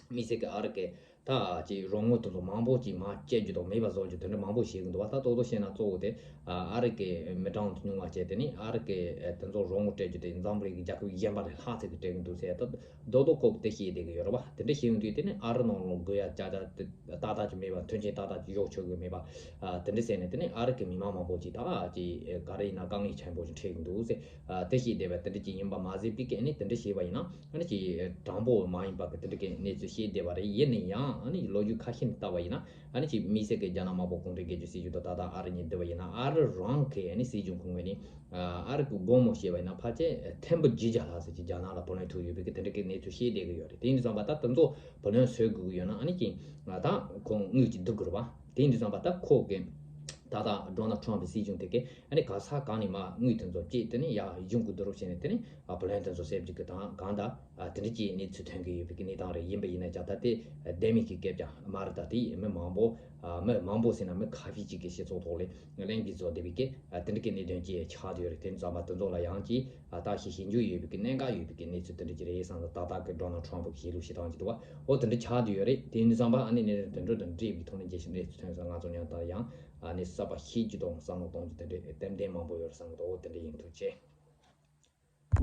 དམིགས་བསལ་གི་ཨ་རི་གི་ད་ཅིག་རོགས་དངུལ་དེ་ཚོ་མང་པོ་ཅིག་མར་སྐྱེལ་རྒྱུ་དང་མེད་པ་བཟོ་རྒྱུ་དེ་འདྲ་མང་པོ་བྱེད་ཀྱི་འདུག་བ། ད་ཏོག་ཏོག་བཤད་ན་གཙོ་བོ་དེ་ཨ་རི་གི་མི་གྲངས་ཉུང་བ་བྱས་དེ་ནི་ཨ་རི་གི་དེ་ཚོ་རོགས་དངུལ་སྤྲད་རྒྱུ་དེ་འཛམ་བུ་གླིང་གི་རྒྱལ་ཁབ་གཞན་པ་ལས་ལྷག་ཚད་ཀྱི་སྤྲད་ཀྱི་འདུག་ཟེར། ད་རྡོག་རྡོག་ཁོ་དེ་བཤད་བསྡད་ཀྱི་ཡོད་རེད་བ། དེ་འདྲ་བཤད་ཡོང་དུས་དེ་ནི་ཨ་རི་ནང་ལོགས་དགོས་ཡ་ཅག་ཅག་ཏག་ཏག་ཅིག་མེད་པ། མཐུན་རྐྱེན་ཏག་ཏག་ཅིག་འཇོག་ཆོག་གི་མེད་པ། ཨ་དེ་འདྲ་ཟེར་ནས་དེ་ནི་ཨ་རི་གི་མི་མང་མང་པོ་ཅིག་ད་ཅིག་ག་རེ་ཡིན་ན་དཀའ་ངལ་ཆེན་པོ་ཞིག་འཕྲད་ཀྱི་འདུག་ཟེར། ཨ་དེ་བཤད་བསྡད་པ་དེ་འདྲ་ཅིག་ཡིན་པ་མ་ཟད་པའི་གི་ཨ་ནི་དེ་འདྲ་བཤད་པ་ཡིན་ན་ཨ་ནི་ཅིག་དྲང་པོ་མ་ཡིན་པ་གི་དེ་འདྲ་གི་གནས་ཚུལ་བཤད་བསྡད་པ་རེད། ཡིན་ན་ཡང་ཨ་ནི་ལོ་རྒྱུས་ཁ་ཤས་ནས་བལྟ་བ་ཡིན་ན་ཨ་ནི་ཅིག་དམིགས་བསལ་གི་རྒྱ་ནག་དམར་པོ་གུང་ཁྲན་སྒེར་གྱི་སྲིད་གཞུང་དང་ད་ལྟ་ཨ་རི་གཉིས་བསྡུར་བ་ཡིན་ན་ཨ་རི་རང་གི་ཨ་ནི་སྲིད་གཞུང་ཁོངས་ངོས་ནས་ཨ་རི་གི་སྒོར་མོ་བཤད་པ་ཡིན་ན་ཕལ་ཆེར་ཐེར་འབུམ་བརྒྱད་བརྒྱ་ལྷག་ཙམ་ཅིག་རྒྱ་ནག་ལ་བུ་ལོན་ཐོབ་ཡོད་པའི་གི་དེ་འདྲ་གི་གནས་ཚུལ་བཤད་བསྡད་ཀྱི་ཡོད་རེད། དེ་ཡིན་དུས་ཙམ་པ་ད་དེ་ཚོ་བུ་ལོན་སྤྲོད་དགོས་ཀྱི་ཡོད་ན་ཨ་ནི་ཅིག་ད་ཁོང་དངུལ་གྱི་སྡུག་གི་རེད་བ། དེ་ཡིན་དུས་ཙམ་པ་ད་ཁོ་གི་ད་ལྟ་ཌོ་ནལ་ཊམ་པི་སྲིད་གཞུང་དེ་གི་ཨ་ནི་ག་ས་གང་ནས་མར་དངུལ་དེ་ཚོ་བསྐྱེད་དེ་ནི་ཡར་གཞུང་གི་བསྡུ་རུབ་བྱས་ནས་དེ་ནི་ཨ་བུ་ལོན་དེ་ཚོ་སྤྲད་རྒྱུ་གི་དང་གང་ལྟར་ཨ་དེ་འདྲ་ཅིག་གནས་ཚུལ་ཐོན་གི་ཡོད་པའི་གི་གནས་སྟངས་རེད། ཡིན་པ་ཡིན་ན་ཀྱང་ད་དེ་ལྡེ་མིག་གི་སྐད་ཆ་མ་རེད། ད་དེ་མི་མང་པོ་ཨ་མི་མང་པོ་ཟེར་ན་མི་ཁ་ཤས་ཅིག་གི་སྤྱི་ཚོགས་ཐོག་ལ་གླེང་གི་བཟོ་བསྡད་པའི་གི་ཨ་དེ་འདྲ་གི་གནད་དོན་ཅིག་ཆགས་བསྡད་ཡོད་རེད། དེ་ཙམ་པ་དེ་ཚོ་ལ་ཡང་ཅིག་ཨ་ད་ཞིབ་ཞིབ་འཇུག་ཡོད་པའི་གི་གནད་འགག་ཡོད་པའི་གི་གནས་ཚུལ་དེ་འདྲ་ཅིག་རེད་བསམ། ད་ད་ལྟ་གི་ཌོ་ནལ་ཊམ་པི་གི་བྱེད་ལུགས་བྱེད་སྟངས་ཅིག་འདུག་བ། འོ་དེ་འདྲ་ཆགས་བསྡད་ཡོད་རེད། དེ་ཡིན་དུས་ཙམ་པ་ཨ་ནི་གནད་དོན་དེ་འདྲ་དང་འབྲེལ་བའི་ཐོག་ནས་རྒྱས་ཤིང་གནས་ཚུལ་ཐོན་ས་ང་ཚོ་ཡང་ད་ཡང་ཨ་ནི་གསར་པ་ཤེས་རྒྱུ་དང་བསམ་བློ་གཏོང་རྒྱུ་དེ་འདྲ་ཏན་ཏན་མང་པོ་ཡོད་རེད་བསམ་གི་འདུག་འོ་དེ་འདྲ་ཡིན། ཐུགས་རྗེ་ཆེ།